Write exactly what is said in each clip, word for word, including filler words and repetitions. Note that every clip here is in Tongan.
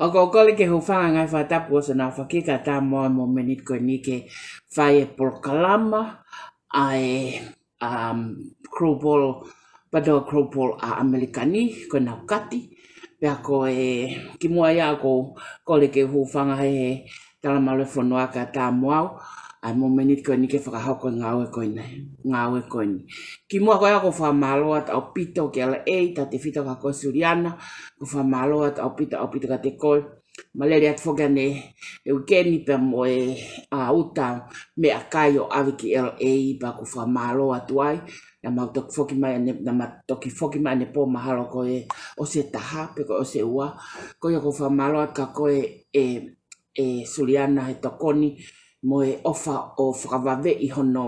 ʻOku ou kole ke hūfanga he ngaahi fakatapu ʻoku nau fakahoko atu mo e momeniti ko eni ke fai e polokalama ʻa e, um, Global, Padua Global ʻa ʻAmelika ni, ko ʻenau kati. Pea ko e kimuʻa ia ʻoku ou kole ke hūfanga he, he talamalu ʻa e fonua kae ʻatā mo au ʻa e momeniti ko eni ke fakahoko e ngāue ko eni, ngāue ko eni. Kimuʻa ko ia ʻoku ou fakamālō atu ʻaupito ki L A, tautefito kia koe Suliana, ʻoku ou fakamālō atu ʻaupito, ʻaupito kiate koe. Mālō e lele atu foki ʻanenai e uike ni pea mo e, ʻa, uta meʻakai ʻo ʻave ki L A, pea ʻoku ou fakamālō atu ai. Naʻa mau toki foki mai ʻanepō, naʻa mau toki foki mai ʻanepō mahalo ko e ʻosi e taha, pe ko e ʻosi e ua. Ko ia ʻoku ou fakamālō atu kia koe, e, e Suliana he tokoni mo e ʻofa ʻo fakavaveʻi hono,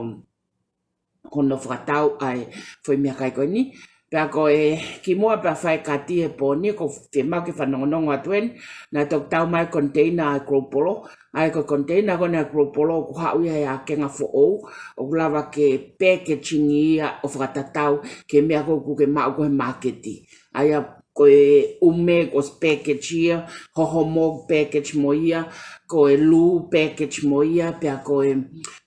hono fakatau ʻa e foʻi meʻakai ko eni. Pea ko e kimuʻa pea fai e kati he pō ni, ʻoku ou fiemaʻu ke fanongonongo atu eni, naʻe toki tau mai e koniteina ʻa e Global, ʻa ia ko e koniteina ko eni ʻa e Global ʻoku haʻu ia he ʻakenga foʻou, ʻoku lava ke packaging ia ʻo fakatatau ki he meʻa ko ē ʻoku ke maʻu ko ē he māketi. ʻA ia ko e ʻume ko e package ia, hohomo package mo ia, ko e lū package mo ia, pea ko e,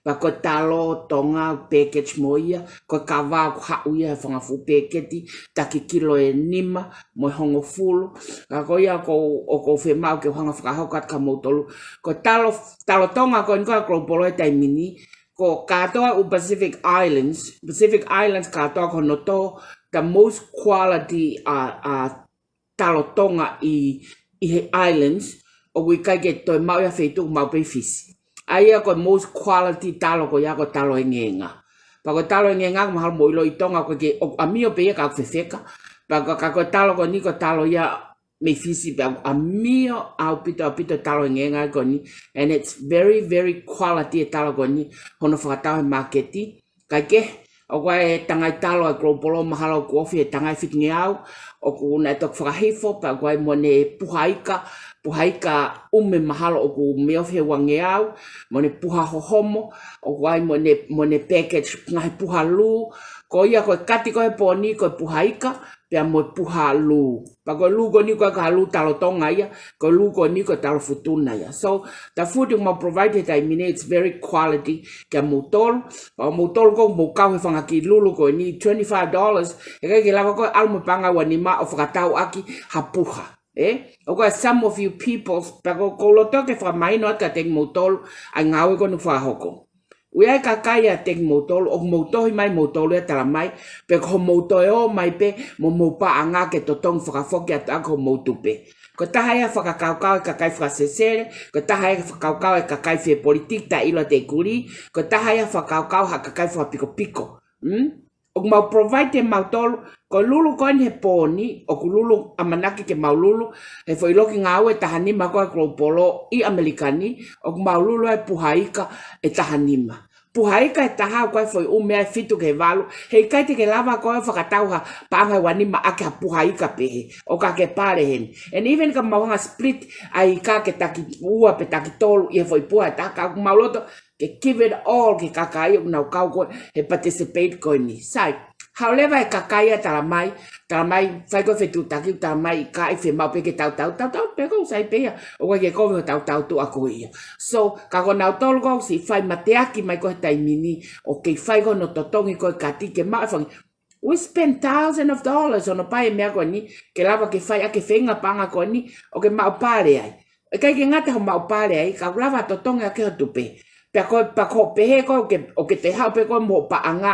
pea ko e talo Tonga package mo ia, ko e kava ʻoku haʻu ia he fanga fuʻu peketi, taki kilo ʻe nima mo e hongofulu. Ka ko ia ʻoku ou, ʻoku ou fiemaʻu ke u hanga ʻo fakahoko atu kia moutolu. Ko e talo, talo Tonga ko eni ko ē ʻa e Global he taimi ni, ko e kātoa ʻū Pacific Islands, Pacific Islands kātoa ko hono tō, the most quality, ʻa, ʻa, talo Tonga ʻi, ʻi he islands, ʻoku ʻikai ke toe maʻu ia he feituʻu, maʻu pē ʻi Fisi. ʻA ia ko e most quality talo ko ia ko e talo engeenga. Pea ko e talo engeenga ʻoku mahalo mou ʻilo ʻi Tonga ʻoku ʻikai ke, ʻoku ʻamio pē ia ka ʻoku fefeka. Pea ko, ka ko e talo ko eni ko e talo ia mei Fisi pea ʻoku ʻamio ʻaupito, ʻaupito e talo engeenga ko eni. And it's very, very quality e talo ko eni, hono fakatau he māketi. Kae kehe, ʻoku ʻi ai e tangai talo ʻa e Global mahalo ʻoku ofi he tangai fitungeau, ʻoku nau toki fakahifo, pea ʻoku ʻi ai mo ʻene puha ika, puha ika ʻume mahalo ʻoku mei ofi he uangeau, mo ʻene puha hohomo, ʻoku ʻi ai mo ʻene, mo ʻene package ngaahi puha lū, ko ia ko e kati ko ē he pō ni ko e puha ika, pea mo e puha lū. Pea ko e lū ko eni ʻoku ʻikai ko ha lū talo Tonga ia, ko e lū ko eni ko e talo Futuna ia. So, the food ʻoku mau provide he taimi ni, it's very quality kia moutolu. Pea ʻoku moutolu ʻoku mou kau he fanga kiʻi lulu ko eni, twenty-five dollars, ʻikai ke lava koe ʻalu mo e paʻanga ua nima ʻo fakatau ʻaki ha puha. Ē? ʻOku ʻi ai some of you peoples, pea ʻoku ou loto ke fakamahino atu kiate kimoutolu ʻa e ngāue ko eni ʻoku fakahoko. ʻOku ʻi ai e kakai ʻiate kimoutolu, ʻoku mou tohi mai moutolu ia talamai, pe ko hoʻomou toe ō mai pē mo hoʻomou paʻanga ke totongi fakafoki atu ʻaki hoʻomou tupe. Ko e taha ia e fakakaukau ʻa e kakai fakasesele, ko e taha ia e fakakaukau ʻa e kakai fie politiki taʻeʻilo ʻa e kulī, ko e taha ia e fakakaukau ʻa e kakai fakapikopiko. Hmm? ʻOku mau provide ʻe mautolu, ko e lulu ko eni he pō ni, ʻoku lulu ʻamanaki ke mau lulu, he foʻi loki ngāue ʻe taha nima ko ē ʻa e Global ʻi ʻAmelika ni, ʻoku mau lulu ai e puha ika ʻe taha nima. Puha ika ʻe taha ʻoku ʻi ai e foʻi ʻume ʻe fitu ki he valu, heʻikai te ke lava koe ʻo fakatau ha paʻanga ua nima ʻaki ha puha ika pehē, ʻo ka ke pale heni. And even ka mau hanga split ʻa e ika ke taki ua pe taki tolu ʻi he foʻi puha ʻe taha, ka ʻoku mau loto ke give it all ki he kakai ʻoku nau kau ko ē he participate ko eni. Sai, however, e kakai ia talamai, talamai, fai ko ē fetuʻutaki, talamai ʻikai fiemaʻu pē ke tautau, tautau pē ʻoku sai pē ia, ʻoku ʻikai ke kovi hoʻo tautau tuʻa ko ia. So, ka ko nautolu ʻoku siʻi fai mateaki mai ko ē he taimi ni, ʻoku kei fai ko ē hono totongi ko ē kati ke maʻu e fanga, we spend thousand of dollars ʻo ʻai e meʻa ko eni, ke lava ke fai ʻaki e feinga paʻanga ko eni, ʻo ke maʻu pale ai. ʻIkai ke ngata hoʻo maʻu pale ai, ka ʻoku lava totongi ʻaki hoʻo tupe. Pea ko e, pea ko e pehē ko ē ʻoku ke, ʻoku ke toe haʻu pē koe mo hoʻo paʻanga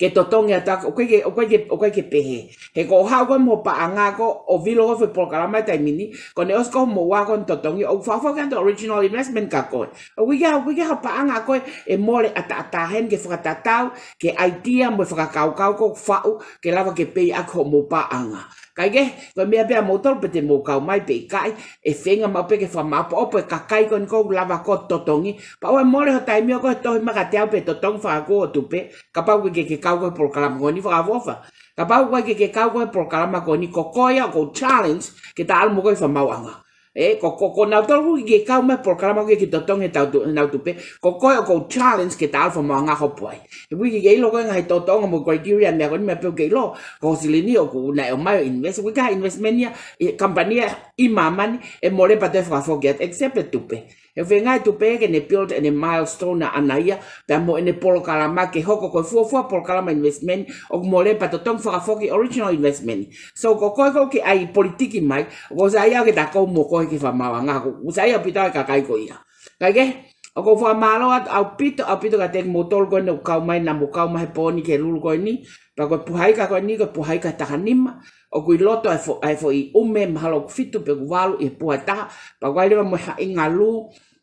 ke totongi atu ʻaki, ʻoku ʻikai ke, ʻoku ʻikai ke, ʻoku ʻikai ke pehē. He ko hoʻo haʻu koe mo hoʻo paʻanga ko ē ʻo vilo ko ē e foʻi polokalama he taimi ni, ko ʻene ʻosi ko ē hoʻomou ʻā ko ē ʻo totongi, ʻoku fakafoki atu e original investment kia koe. ʻOku ʻikai, ʻoku ʻikai ha paʻanga ko ē ʻe mole ʻataʻatā heni ke fakatatau ki he idea mo e fakakaukau ko ē ʻoku faʻu ke lava ke pay ʻaki hoʻomou paʻanga. Kae kehe, ko e meʻa pē ʻa moutolu pe te mou kau mai pe ʻikai, ʻe feinga maʻu pē ke fakamāʻopoʻopo e kakai ko eni ʻoku lava ko ē ʻo totongi. Pea ʻoua ʻe mole ho taimi ʻo ko ē ʻo tohi mai kiate au pe totongi fakakū hoʻo tupe, kapau ʻoku ʻikai ke ke kau koe he polokalama ko eni, fakaʻofoʻofa. Kapau ʻoku ʻikai ke ke kau koe he polokalama ko eni, ko koe ia ʻoku ou challenge ke ta ʻalu mo koe ki he fakamaauʻanga. Ē, ko, ko, ko nautolu ʻoku ʻikai ke kau mai he polokalama ʻoku ʻikai ke totongi ʻenau tu-, ʻenau tupe, ko koe ʻoku ou challenge ke ta ʻalu ki he fakamaauʻanga ʻo hopo ai. He ʻoku ʻikai ke ke ʻilo koe e ngaahi tōtōʻonga mo e criteria e meʻa ko eni, meʻa pē ʻoku ke ʻilo, ko Silini ʻoku ne ʻomai ʻo invest, ʻoku ʻikai ha investment ia ʻi he company ia ʻi māmani, ʻe mole pea toe fakafoki atu, except e tupe. He feinga e tupe ke ne build ʻene milestone ʻaʻana ia, pea mo ʻene polokalama ke hoko ko e fuofua polokalama investment, ʻoku mole pea totongi fakafoki original investment. So, ko koe ʻoku ke ʻai politiki mai, ʻoku sai au ke ta kau mo koe ki he fakamaauʻanga, ʻoku sai ʻaupito e kakai ko ia. Kae kehe, ʻoku ou fakamālō atu ʻaupito, ʻaupito kiate kimoutolu ko eni ʻoku kau mai, naʻa mou kau mai he pō ni ki he lulu ko eni, pea ko e puha ika ko eni, ko e puha ika ʻe taha nima, ʻoku ʻi loto ʻa e fo-, ʻa e foʻi ʻume mahalo ʻoku fitu pe ʻoku valu ʻi he puha ʻe taha, pea ʻoku ʻi ai leva mo e haʻinga lū,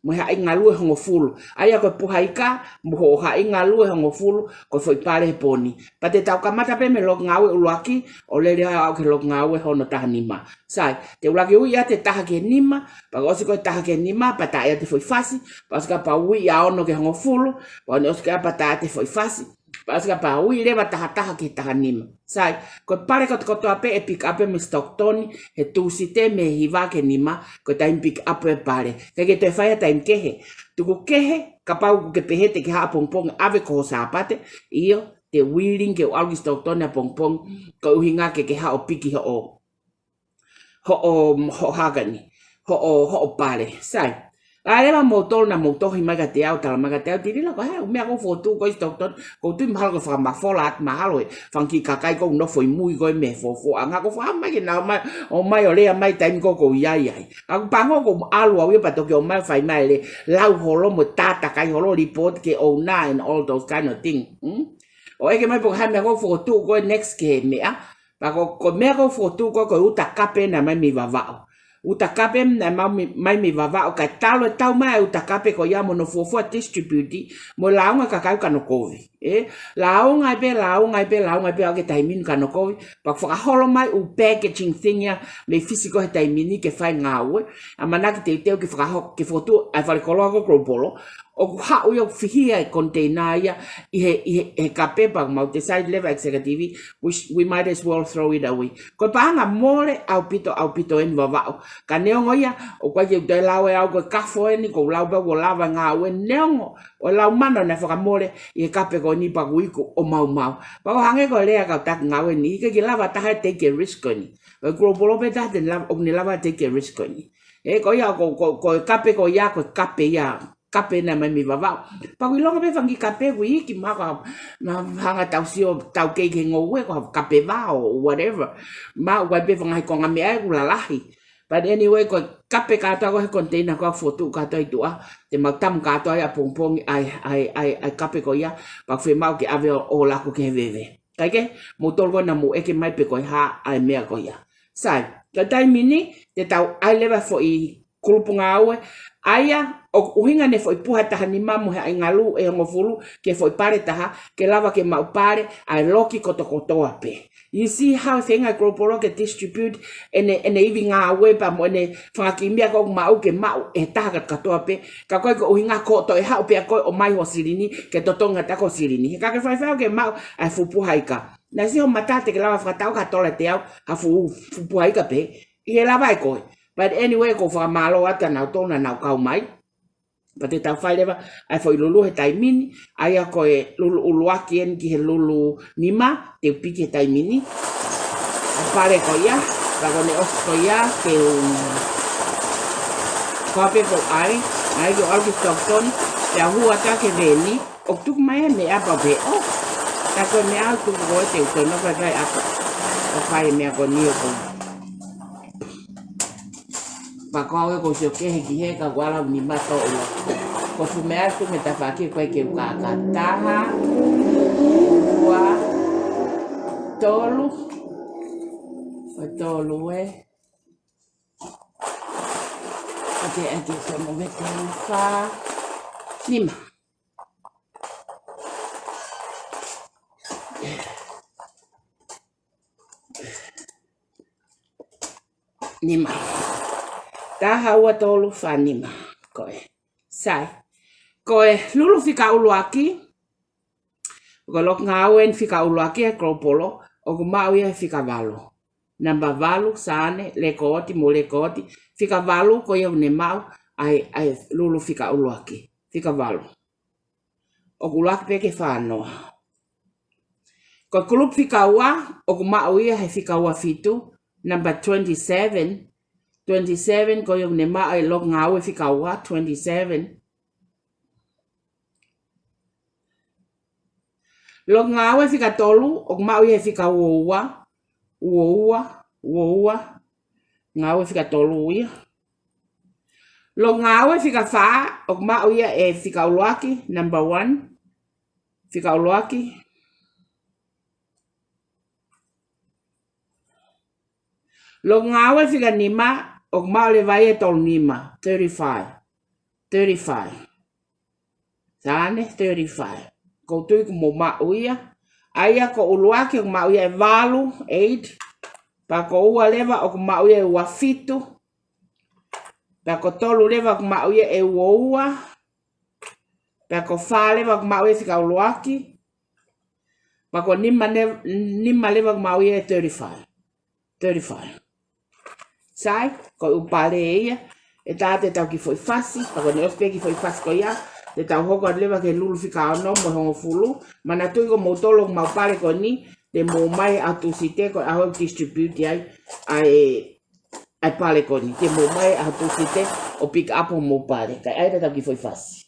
mo e haʻinga lū ʻe hongofulu. ʻA ia ko e puha ika, mo hoʻo haʻinga lū ʻe hongofulu, ko e foʻi pale he pō ni. Pea te tau kamata pē mei he loki ngāue ʻuluaki, ʻo lele ai ʻo aʻu ki he loki ngāue hono taha nima. Sai, te u ʻuluaki uiʻi atu e taha ki he nima, pea ʻosi ko e taha ki he nima, pea tā atu e foʻi fasi, pea ʻosi ko ia pea uiʻi ʻa e ono ki he hongofulu, pea ʻosi ko ia pea tā atu e foʻi fasi, pea ʻosi ko ia pea uiʻi leva taha taha ki he taha nima. Sai, ko e pale kotokotoa pē ʻe pick up mei Stockton, he Tūsite mei he hiva ki he nima, ko e taimi pick up e pale. ʻIkai ke toe fai ha taimi kehe. Tuku kehe, kapau ʻoku ke pehē te ke haʻu ʻapongipongi ʻave ko hoʻo Sāpate, ʻio, te u willing ke u ʻalu ki Stockton ʻapongipongi, ko e ʻuhinga ke ke haʻu ʻo piki hoʻo, hoʻo, hoʻo haka ni, hoʻo, hoʻo pale. Sai. ʻA ia leva moutolu naʻa mou tohi mai kiate au, talamai kiate au, Tilila, ko e hā e meʻa ʻoku ou fokotuʻu ko ē ʻi Stockton, ʻoku ou tui mahalo ko e fakamafola atu mahalo e fanga kiʻi kakai ʻoku nofo ʻi mui ko ē mei he fuofuaʻanga, ʻoku ou fakamai ke nau ō mai, ō mai ʻo lea mai taimi ko ē ʻoku ou ʻi ai ai. Ka ʻoku pango ʻoku ou ʻalu au ia pea toki ʻomai ʻo fai mai e lea, lau holo mo e tātakai holo report ki he ʻouna and all those kind of thing. Hmm? ʻO ʻeke mai pe ko e hā e meʻa ʻoku ou fokotuʻu ko ē next ki he meʻa, pea ko, ko e meʻa ʻoku ou fokotuʻu ko ē, ko e uta kape naʻe ʻomai mei Vavaʻu. Uta kape naʻe ʻomai mei, ʻomai mei Vavaʻu, kae talu e tau mai e uta kape ko ia mo hono fuofua distribute, mo e lāunga e kakai ʻoku kanokovi. Ē, lāunga ai pē, lāunga ai pē, lāunga ai pē ʻo aʻu ki he taimi ni kanokovi, pea ʻoku fakaholo mai e ʻū packaging thing ia mei Fisi ko ē he taimi ni ke fai e ngāue. ʻAmanaki teuteu ke fakaho-, ke fokotuʻu ʻa e falekoloa ko ē Global, ʻoku haʻu ia ʻo fihia e container ia ʻi he, ʻi he, he kape pea mau decide leva executive, we, sh- we might as well throw it away. Ko e paʻanga mole ʻaupito, ʻaupito eni Vavaʻu. Ka neongo ia, ʻoku ʻikai ke u toe lau ʻe au ko e kafo eni, ʻoku ou lau pē ʻoku lava ngāue neongo ʻo lau mano naʻe fakamole ʻi he kape ko eni pea ʻoku iku ʻo maumau. Pea ʻoku hangē ko e lea ʻa e kau taki ngāue ni, ʻikai ke lava ha taha ʻe take a risk ko eni. Ko e Global pē taha te ne lava, ʻoku ne lava take a risk ko eni. Ē, ko ia, ko, ko, ko e kape ko ia, ko e kape ia, kape naʻe mai mei Vavaʻu. Pea ʻoku ʻilonga pē fanga kiʻi kape ʻoku iiki, mahalo ko ha, na hanga tau sio, tau kei ke ngoue, ko ha kape vao, whatever. Mahalo ʻoku ʻi ai pē fanga ngaahi konga meʻa ʻoku lalahi. But anyway, ko e kape kātoa ko ē he container ko ē ʻoku fotu kātoa ʻi tuʻa, te mau tamu kātoa ia ʻapongipongi ʻa e, ʻa e, ʻa e, ʻa e kape ko ia, pea ʻoku fiemaʻu ke ʻave ʻo, ʻo laku ki he veve. Kae kehe, moutolu ko ē naʻa mou ʻeke mai pe ko e hā ʻa e meʻa ko ia. Sai, ka taimi ni, te tau ʻai leva foʻi kulupu ngāue, ʻa ia ʻoku ʻuhinga ʻene foʻi puha ʻe taha nima mo e ʻai ngalu ʻe hongofulu ki he foʻi pale ʻe taha, ke lava ke maʻu pale ʻa e loki kotokotoa pē. You see how e feinga ʻa e Global ke distribute ʻene, ʻene ivi ngāue pea mo ʻene fanga kiʻi meʻa ko ē ʻoku maʻu ke maʻu ʻe he taha kotokotoa pē, ka ko e ʻuhinga ko e toe haʻu pē ʻa koe ʻo ʻomai ho silini, ke totongi atu ho silini. He ka ke faifai ke maʻu ʻa e fuʻu puha ika. Naʻe siʻi hoʻo mata te ke lava fakatau ka tola te au, ha fuʻu, fuʻu puha ika pē, ʻikai lava ʻe koe. But anyway, ʻoku ou fakamālō atu ʻa nautolu naʻa nau kau mai. Pea te tau fai leva ʻa e foʻi lulu he taimi ni, ʻa ia ko e lulu ʻuluaki eni ki he lulu nima, te u piki he taimi ni. ʻA e pale ko ia, pea ko ʻene ʻosi ko ia, te u, ko ā pē ko ʻai, ʻai ke u ʻalu ki Stockton, te u hū atu ki he veni, ʻo tuku mai e meʻa pea u pehē, ʻo, ka ko e meʻa ʻoku tuku ko ē te u toe nofo ʻi ai ʻo fai e meʻa ko eni ʻoku. Pea ko au ʻoku ou sio kehe ki he ka kuala ni mato ʻo. Ko e fuʻu meʻa ʻoku tuku mei tafaʻaki ko ē ke u kākā. Taha, ua, tolu. Ko e tolu ē. ʻAi ke, ʻai ke sio mo me tolu, fā, nima. Nima. Taha, ua, tolu, fā, nima. Ko ē. Sai. Ko e lulu fika ʻuluaki. Ko e loki ngāue eni fika ʻuluaki ʻa e Global, ʻoku maʻu ia he fika valu. Namba valu, sane, lekooti mo lekooti. Fika valu, ko ia ʻoku ne maʻu ʻa e, ʻa e lulu fika ʻuluaki. Fika valu. ʻOku ʻuluaki pē ki he fā noa. Ko e kulupu fika ua, ʻoku maʻu ia he fika ua fitu, number twenty-seven. Twenty-seven, ko ia ʻoku ne maʻu e loki ngāue fika ua, twenty-seven. Loki ngāue fika tolu, ʻoku maʻu ia he fika ua ua, ua ua, ua ua, ngāue fika tolu ia. Loki ngāue fika fā, ʻoku maʻu ia he fika ʻuluaki, number one, fika ʻuluaki. Loki ngāue fika nima, ʻoku maʻu leva ia he tolu nima, thirty-five, thirty-five. Sane, thirty-five. ʻOku ou tui kuo mou maʻu ia. ʻA ia ko e ʻuluaki ʻoku maʻu ia he valu, eight. Pea ko e ua leva ʻoku maʻu ia he ua fitu. Pea ko e tolu leva ʻoku maʻu ia he ua ua. Pea ko e fā leva ʻoku maʻu ia he fika ʻuluaki. Pea ko e nima ne-, nima leva ʻoku maʻu ia he thirty-five. Thirty-five. Sai, ko e ʻū pale ia. ʻE tā te tau kiʻi foʻi fasi, pea ko ʻene ʻosi pē kiʻi foʻi fasi ko ia, te tau hoko atu leva ki he lulu fika ono mo e hongofulu. Manatuʻi ko moutolu ʻoku maʻu pale ko eni, te mou ō mai he ʻaho Tūsite, ko e ʻaho ʻe distribute ai ʻa e, ʻa e pale ko eni. Te mou ō mai he ʻaho Tūsite ʻo pick up homou pale. Kae ʻai te tau kiʻi foʻi fasi.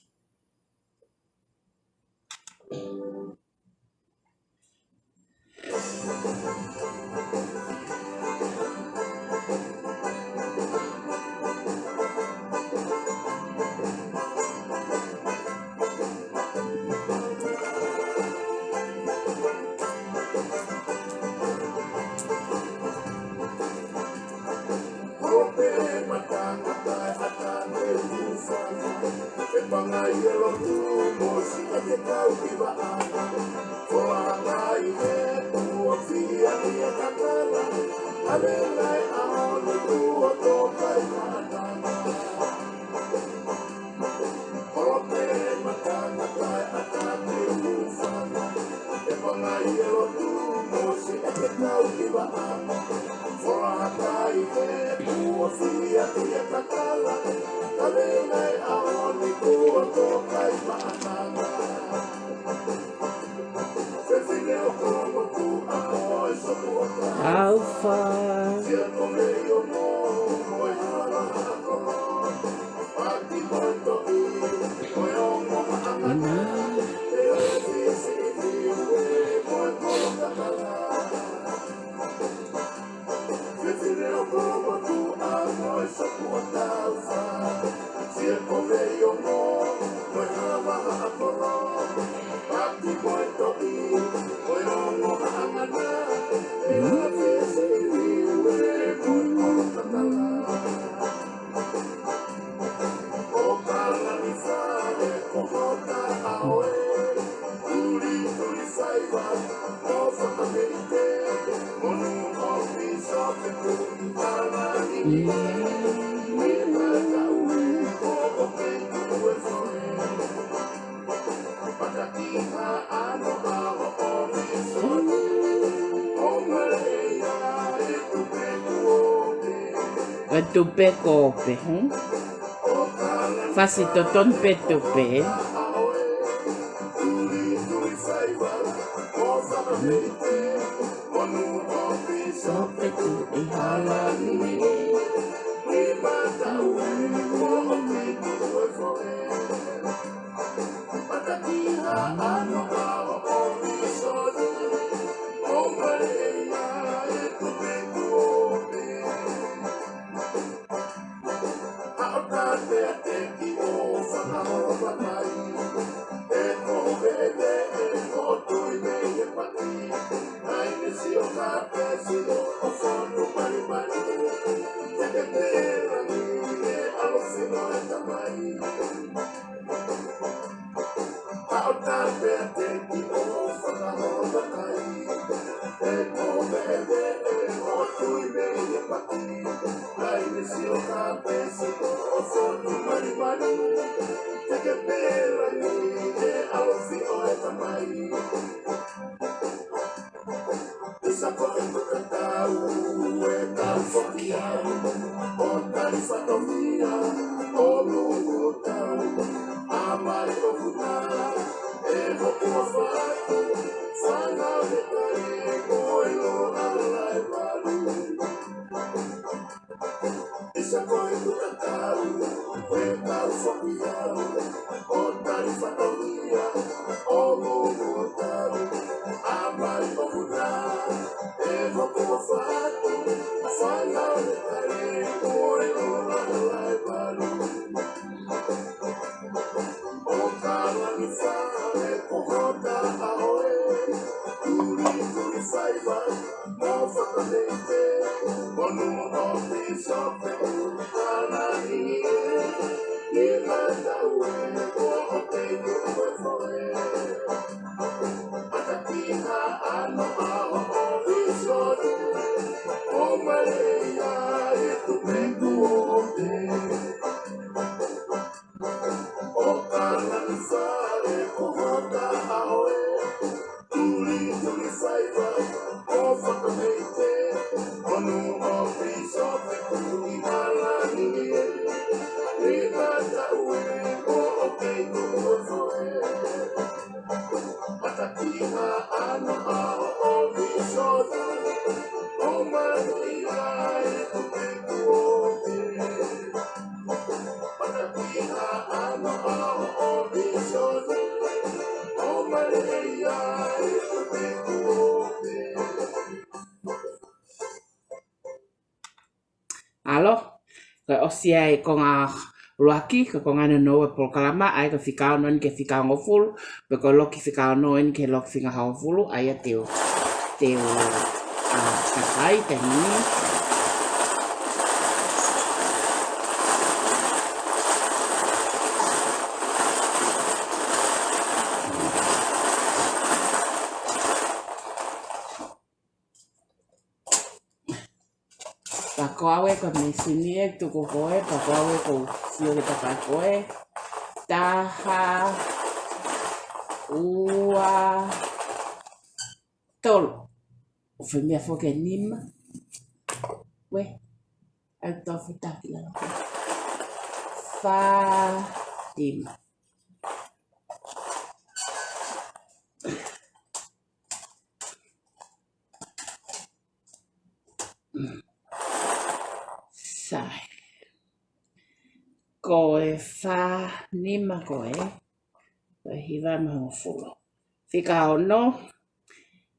How far? Ē, tupe kope, hmm? Fasi totonu pē tupe. ʻAlo, ko e ʻosi ia e konga ʻuluaki, ko e konga nounou e polokalama, ʻa ia ko e fika ono eni ki he fika hongofulu, pe ko e loki fika ono eni ki he loki fika hongofulu, ʻa ia te u, te u, ʻa, takai, taimi ni. Pea ko au ē ko e mēsini ē tuku ko ē, pea ko au ē ko u sio ki he takai ko ē. Taha, ua, tolu. ʻOku fai meʻa foki e nima. Uē. ʻAi tau fitaki lalo. Fā, nima. Sai. Ko e fā nima ko ē, ko e hiva mo e hongofulu. Fika ono,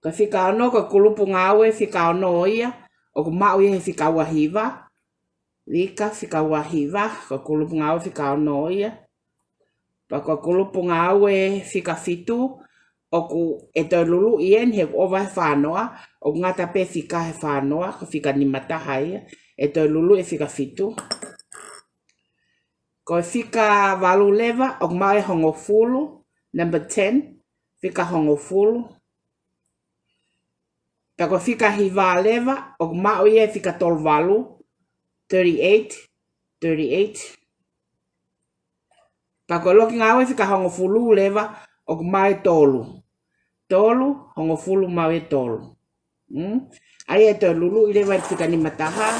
ko e fika ono, ko e kulupu ngāue fika ono ia, ʻoku maʻu ia he fika ua hiva. Fika, fika ua hiva, ko e kulupu ngāue fika ono ia. Pea ko e kulupu ngāue fika fitu, ʻoku ʻe toe luluʻi eni he ʻoku ʻova he fā noa, ʻoku ngata pē fika he fā noa, ko e fika nima taha ia, ʻe toe luluʻi e fika fitu. Ko e fika valu leva, ʻoku maʻu e hongofulu, number ten, fika hongofulu. Pea ko e fika hiva leva, ʻoku maʻu ia e fika tolu valu, thirty-eight, thirty-eight. Pea ko e loki ngāue fika hongofulu leva, ʻoku maʻu e tolu. Tolu, hongofulu maʻu e tolu. Mm? ʻAi ʻe toe luluʻi leva e fika nima taha.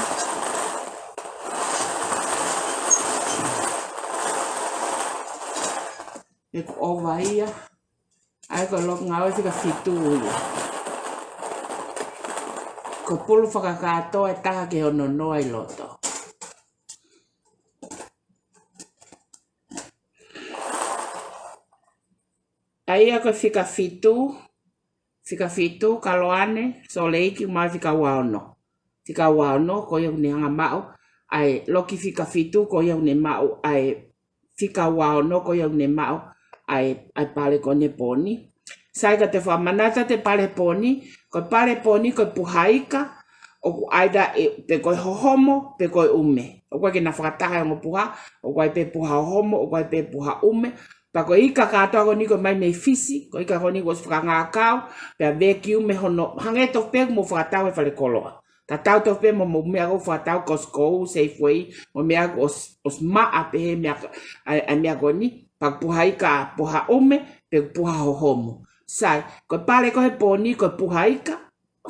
ʻOku ʻova ia. ʻAi ko e loki ngāue fika fitu ia. Ko e pulu fakakātoa ʻe taha ki hono noa ʻi loto. ʻAi ia ko e fika fitu, fika fitu, Kaloane, Sōleki, ʻoku maʻu e fika ua ono. Fika ua ono, ko ia ʻoku ne hanga maʻu ʻa e loki fika fitu, ko ia ʻoku ne maʻu ʻa e fika ua ono, ko ia ʻoku ne maʻu ʻa e, ʻa e pale ko eni he pō ni. Sai, ka te fakamanatu atu e pale he pō ni, ko e pale he pō ni, ko e puha ika, ʻoku ʻai ʻe, pe ko e hohomo, pe ko e ʻume. ʻOku ʻikai ke na fakataha e ongo puha, ʻoku ʻai pē puha hohomo, ʻoku ʻai pē puha ʻume. Pea ko e ika kātoa ko eni ʻoku ʻomai mei Fisi, ko e ika ko eni kuo ʻosi fakangākau, pea vacuum ʻe hono, hangē tofu pē ʻoku mou fakatau he fale koloa. Tatau tofu pē mo e meʻa ʻoku fakatau Costco, Safeway, mo e meʻa ʻoku ʻos-, ʻosi maʻa pē he meʻa, ʻa e, ʻa e meʻa ko eni, pe ko e puha ika, puha ʻume, pe ko e puha hohomo. Sai, ko e pale ko ē he pō ni, ko e puha ika,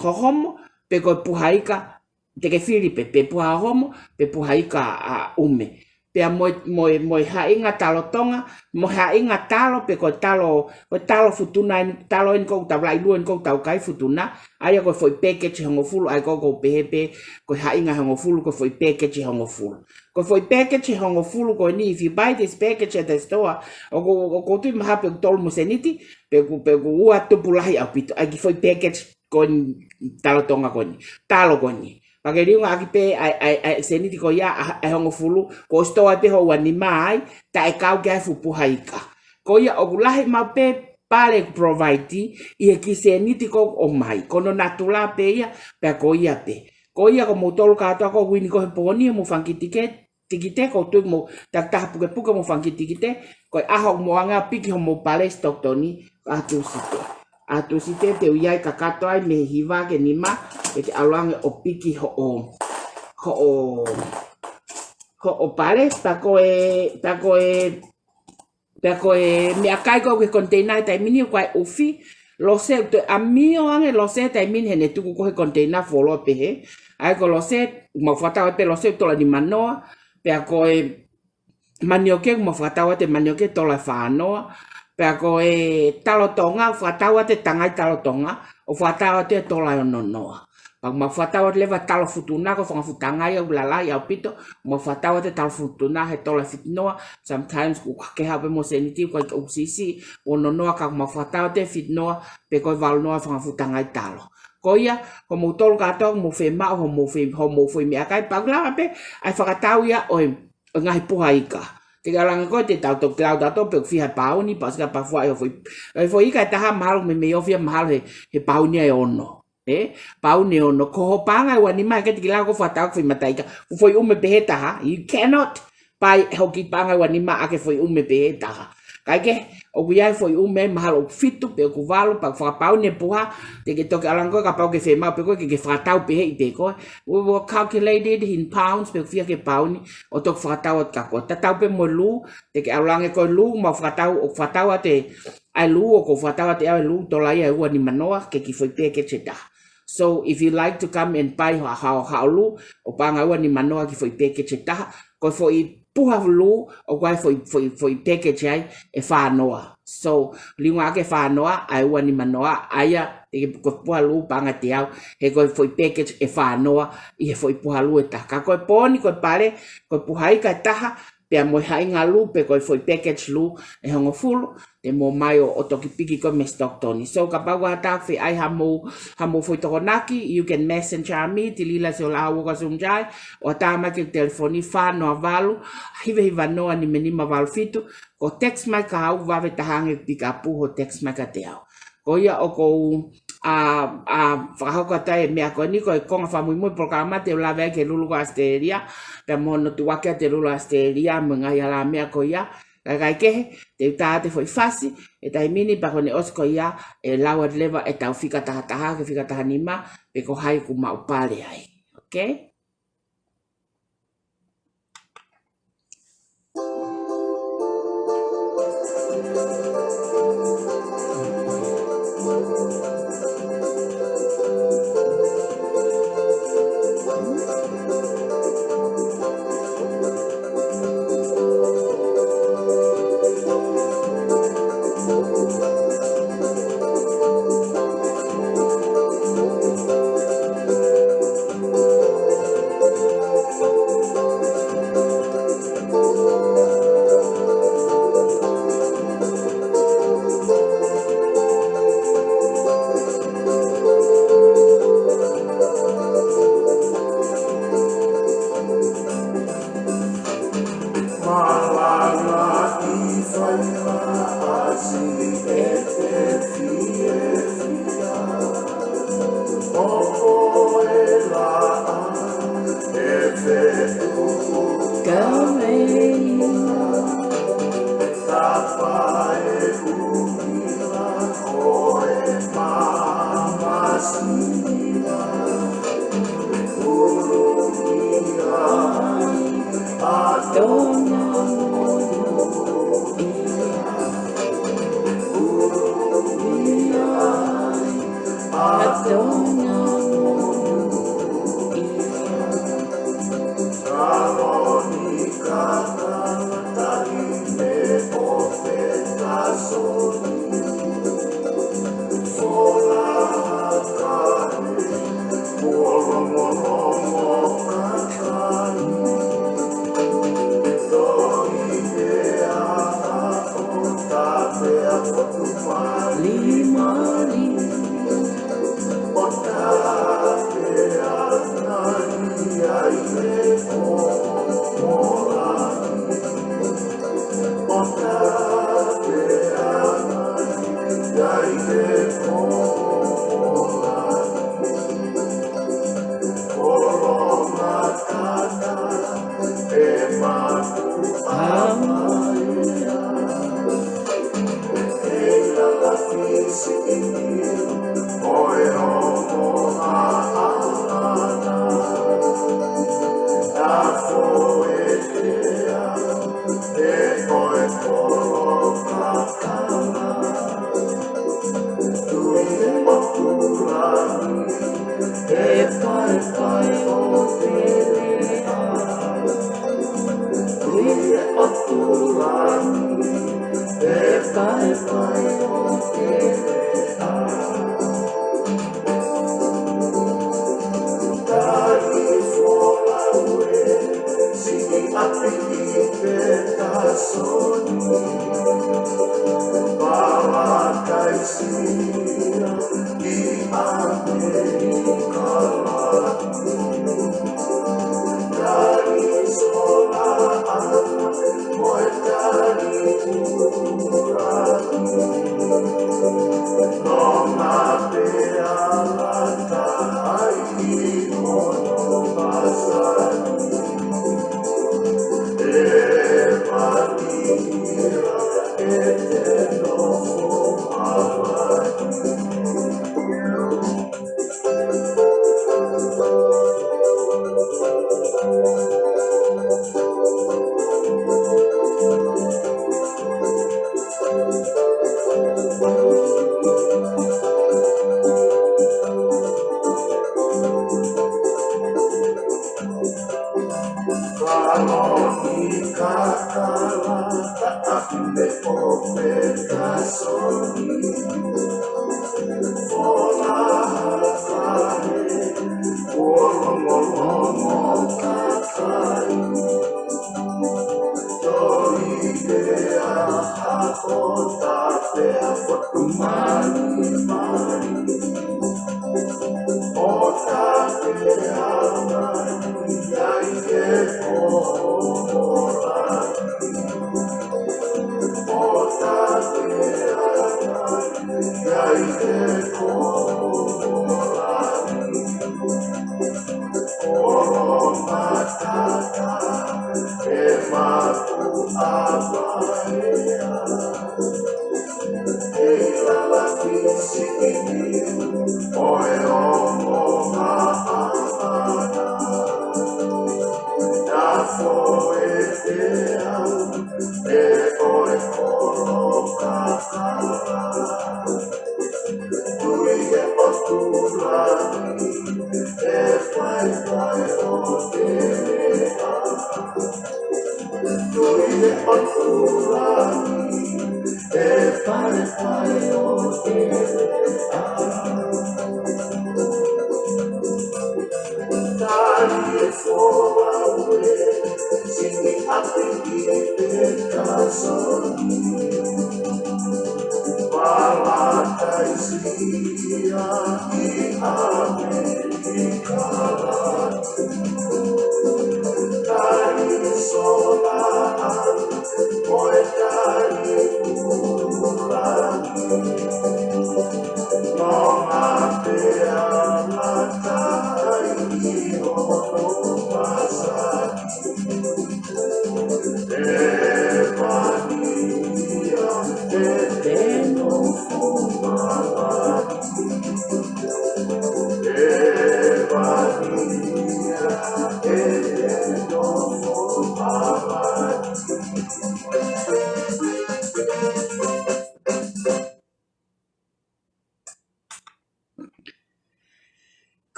hohomo, pe ko e puha ika, te ke fili pē, pe puha hohomo, pe puha ika, ʻa, ʻume. Pea mo e, mo e, mo e haʻinga talo Tonga, mo e haʻinga talo pe ko e talo, ko e talo Futuna eni, talo eni ʻoku tau laʻi lua eni ʻoku tau kai, Futuna, ʻa ia ko e foʻi package ʻe hongofulu, ʻa ia ʻoku ou pehē pē, ko e haʻinga ʻe hongofulu, ko e foʻi package ʻe hongofulu. Ko e foʻi package ʻe hongofulu ko eni, if you buy this package at the store, ʻoku, ʻoku ou tui mahalo pe ʻoku tolu mo e sēniti, pe ʻoku, pe ʻoku ua tupu lahi ʻaupito, ʻa e kiʻi foʻi package ko eni talo Tonga ko eni, talo ko eni. Pea ke liunga ʻaki pē ʻa e, ʻa e, ʻa e sēniti ko ia ʻa, ʻa e hongofulu, ko e sitoa pē houa nima ai, taʻe kau ki ai e fuʻu puha ika. Ko ia ʻoku lahi maʻu pē pale ʻoku provide ʻi he kiʻi sēniti ʻoku ʻomai. Ko hono natula pē ia, pea ko ia pē. Ko ia ko moutolu kātoa ʻoku ʻi heni ko ē he pō ni, mou fanga kiʻi tikite, tikite, ʻoku ou tui mou takitaha pukepuke mou fanga kiʻi tikite, ko e ʻaho ʻoku mou ʻange ʻo piki homou pale Stockton, ʻaho Tūsite. ʻAho Tūsite te u ʻi ai kakato ai mei he hiva ki he nima, pea te u ʻalu ange ʻo piki hoʻo, hoʻo, hoʻo pale, pea ko e, pea ko e, pea ko e meʻakai ko ē ʻoku ʻi he container he taimi ni ʻoku ʻi ai e ʻufi, Lose, ʻoku toe ʻamio ange Lose he taimi ni he ne tuku ko ē he container fuoloa pehē. ʻA ia ko Lose, mou fakatau atu pē Lose ʻoku tola nima noa, pea ko e manioke, mou fakatau atu e manioke tola fā noa. Pea ko e talo Tonga, fakatau atu e tangai talo Tonga, ʻo fakatau atu e tola ʻe ono noa. Pea mou fakatau atu leva talo Futuna, ko e fanga fuʻu tangai ʻoku lalahi ʻaupito, mou fakatau atu e talo Futuna he tola fitu noa, sometimes ʻoku ke haʻu pē mo e sēniti, ko e ʻoku siʻisiʻi, ono noa, ka mou fakatau atu e fitu noa, pe ko e valu noa fanga fuʻu tangai talo. Ko ia, ko moutolu kātoa, mou fiemaʻu, homou fie, homou foʻi meʻakai, pea ʻoku lava pē ʻa e fakatau ia ʻo e ʻo e ngaahi puha ika. Te ke ʻalu ange koe te tau toki lau tautolu pe ʻoku fiha e pauni, pea ʻosi ka pea fuaʻi hoʻo foʻi, e foʻi ika ʻe taha mahalo mei, mei ʻo fiha mahalo he, he pauni ʻe ono. ʻE? Pauni ʻe ono. Ko hoʻo paʻanga ʻe ua nima he ke tiki lau ko e fakatau ko e foʻi mata ika. Ko e foʻi ʻume pehē ʻe taha. You cannot buy hoʻo kiʻi paʻanga ʻe ua nima ʻaki e foʻi ʻume pehē ʻe taha. Kae kehe, ʻoku ʻi ai e foʻi ʻume mahalo ʻoku fitu pe ʻoku valu, pea ʻoku fakapauni e puha, te ke toki ʻalu ange koe kapau ʻoku ke fiemaʻu pē koe ke, ke fakatau pehēʻi pē koe. We will calculate it in pounds, pe ʻoku fiha ki he pauni, ʻo toki fakatau atu kia koe. Tatau pē mo e lū, te ke ʻalu ange koe lū, mou fakatau, ʻoku fakatau atu e, ʻa e lū, ʻoku ou fakatau atu ʻe au e lū, tola ia ʻe ua nima noa, ki he kiʻi foʻi package ʻe taha. So if you like to come and buy ha, ha, ha lū, ʻo paʻanga ua nima noa ki he foʻi package ʻe taha, ko e foʻi puha lū, ʻoku ʻi ai e foʻi, foʻi, foʻi package ai ʻe fā noa. So, liunga ʻaki e fā noa, ʻa e ua nima noa, ʻa ia, ʻe ko e puha lū paʻanga ʻe teau, he ko e foʻi package ʻe fā noa, ʻi he foʻi puha lū ʻe taha. Ka ko e pōni, ko e pale, ko e puha ika ʻe taha, pea mo e haʻinga lū, pe ko e foʻi package lū ʻe hongofulu, te mou ō mai ʻo, ʻo toki piki ko ē mei Stockton. So, kapau ʻoku ʻi ai ha taha ʻoku fie ʻai haʻamou, haʻamou foʻi tokonaki, you can messenger me, Tilila Siolahau Uoka Sumjai, ʻo ʻatā mai ki he telefoni fā noa valu, hiva hiva noa nima nima valu fitu, ko e text mai kia au vave taha ange pick up hoʻo text mai kiate au. Ko ia ʻoku ou, ʻa, ʻa, fakahoko atu ai e meʻa ko eni ko e konga fakamuimui polokalama te u lave ai ki he Lulu ko ʻAositelēlia, pea mo hono tuʻuaki ʻa e Lulu ʻAositelēlia, mo e ngaahi hala meʻa ko ia, kae kehe, te u tā atu e foʻi fasi, he taimi ni pea ko ʻene ʻosi ko ia, ʻe lau atu leva ʻetau fika taha taha, ki he fika taha nima, pe ko hai ʻoku maʻu pale ai. Okay?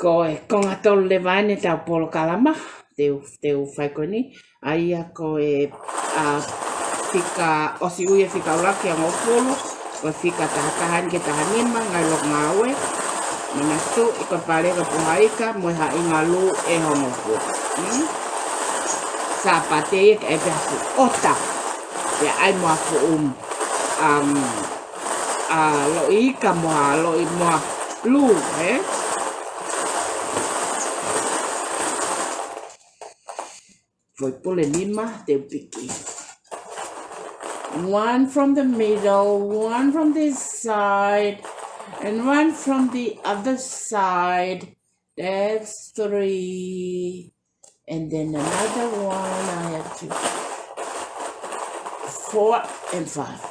Ko e konga tolu leva eni ʻetau polokalama, te u, te u fai ko eni, ʻa ia ko e, ʻa, fika, ʻosi ui e fika ʻuluaki ʻe hongofulu, ko e fika taha taha eni ki he taha nima, ngaahi loto ngāue, manatu, ʻi ko e pale ko e puha ika, mo e haʻinga lū ʻe hongofulu. Hmm? Sāpate ia ke ʻai pē ha fuʻu ʻota, pea ʻai mo ha fuʻu, um, ʻa, loʻi ika mo ha, loʻi mo ha lū, ē? Foʻi pule nima te u piki. One from the middle, one from this side, and one from the other side. That's three. And then another one, I have to, four and five.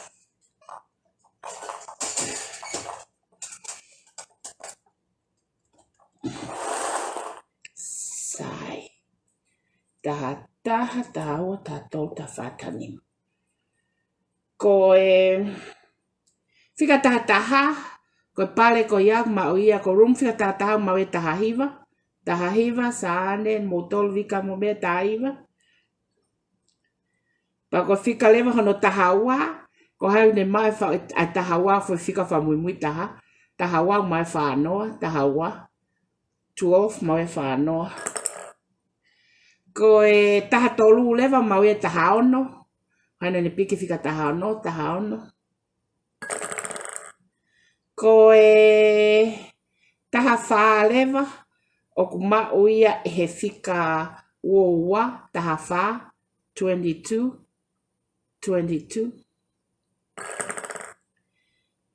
Sai. Taha taha, taha ua, taha tolu, taha fā, taha nima. Ko e fika taha taha, ko e pale ko ia ʻoku maʻu ia, ko e room fika taha taha ʻoku maʻu ia taha hiva, taha hiva, Sane, mo Tolu Vika mo meʻa taha hiva. Pea ko e fika leva hono taha ua, ko hai ʻoku ne maʻu e fa-, ʻa e taha ua, foʻi fika fakamuimui taha, taha ua ʻoku maʻu e fā noa, taha ua, twelve maʻu e fā noa. Ko e taha tolu leva maʻu e taha ono, hai ʻoku ne piki fika taha ono, taha ono. Ko e taha fā leva, ʻoku maʻu ia ʻe he fika ua ua, taha fā, twenty-two, twenty-two.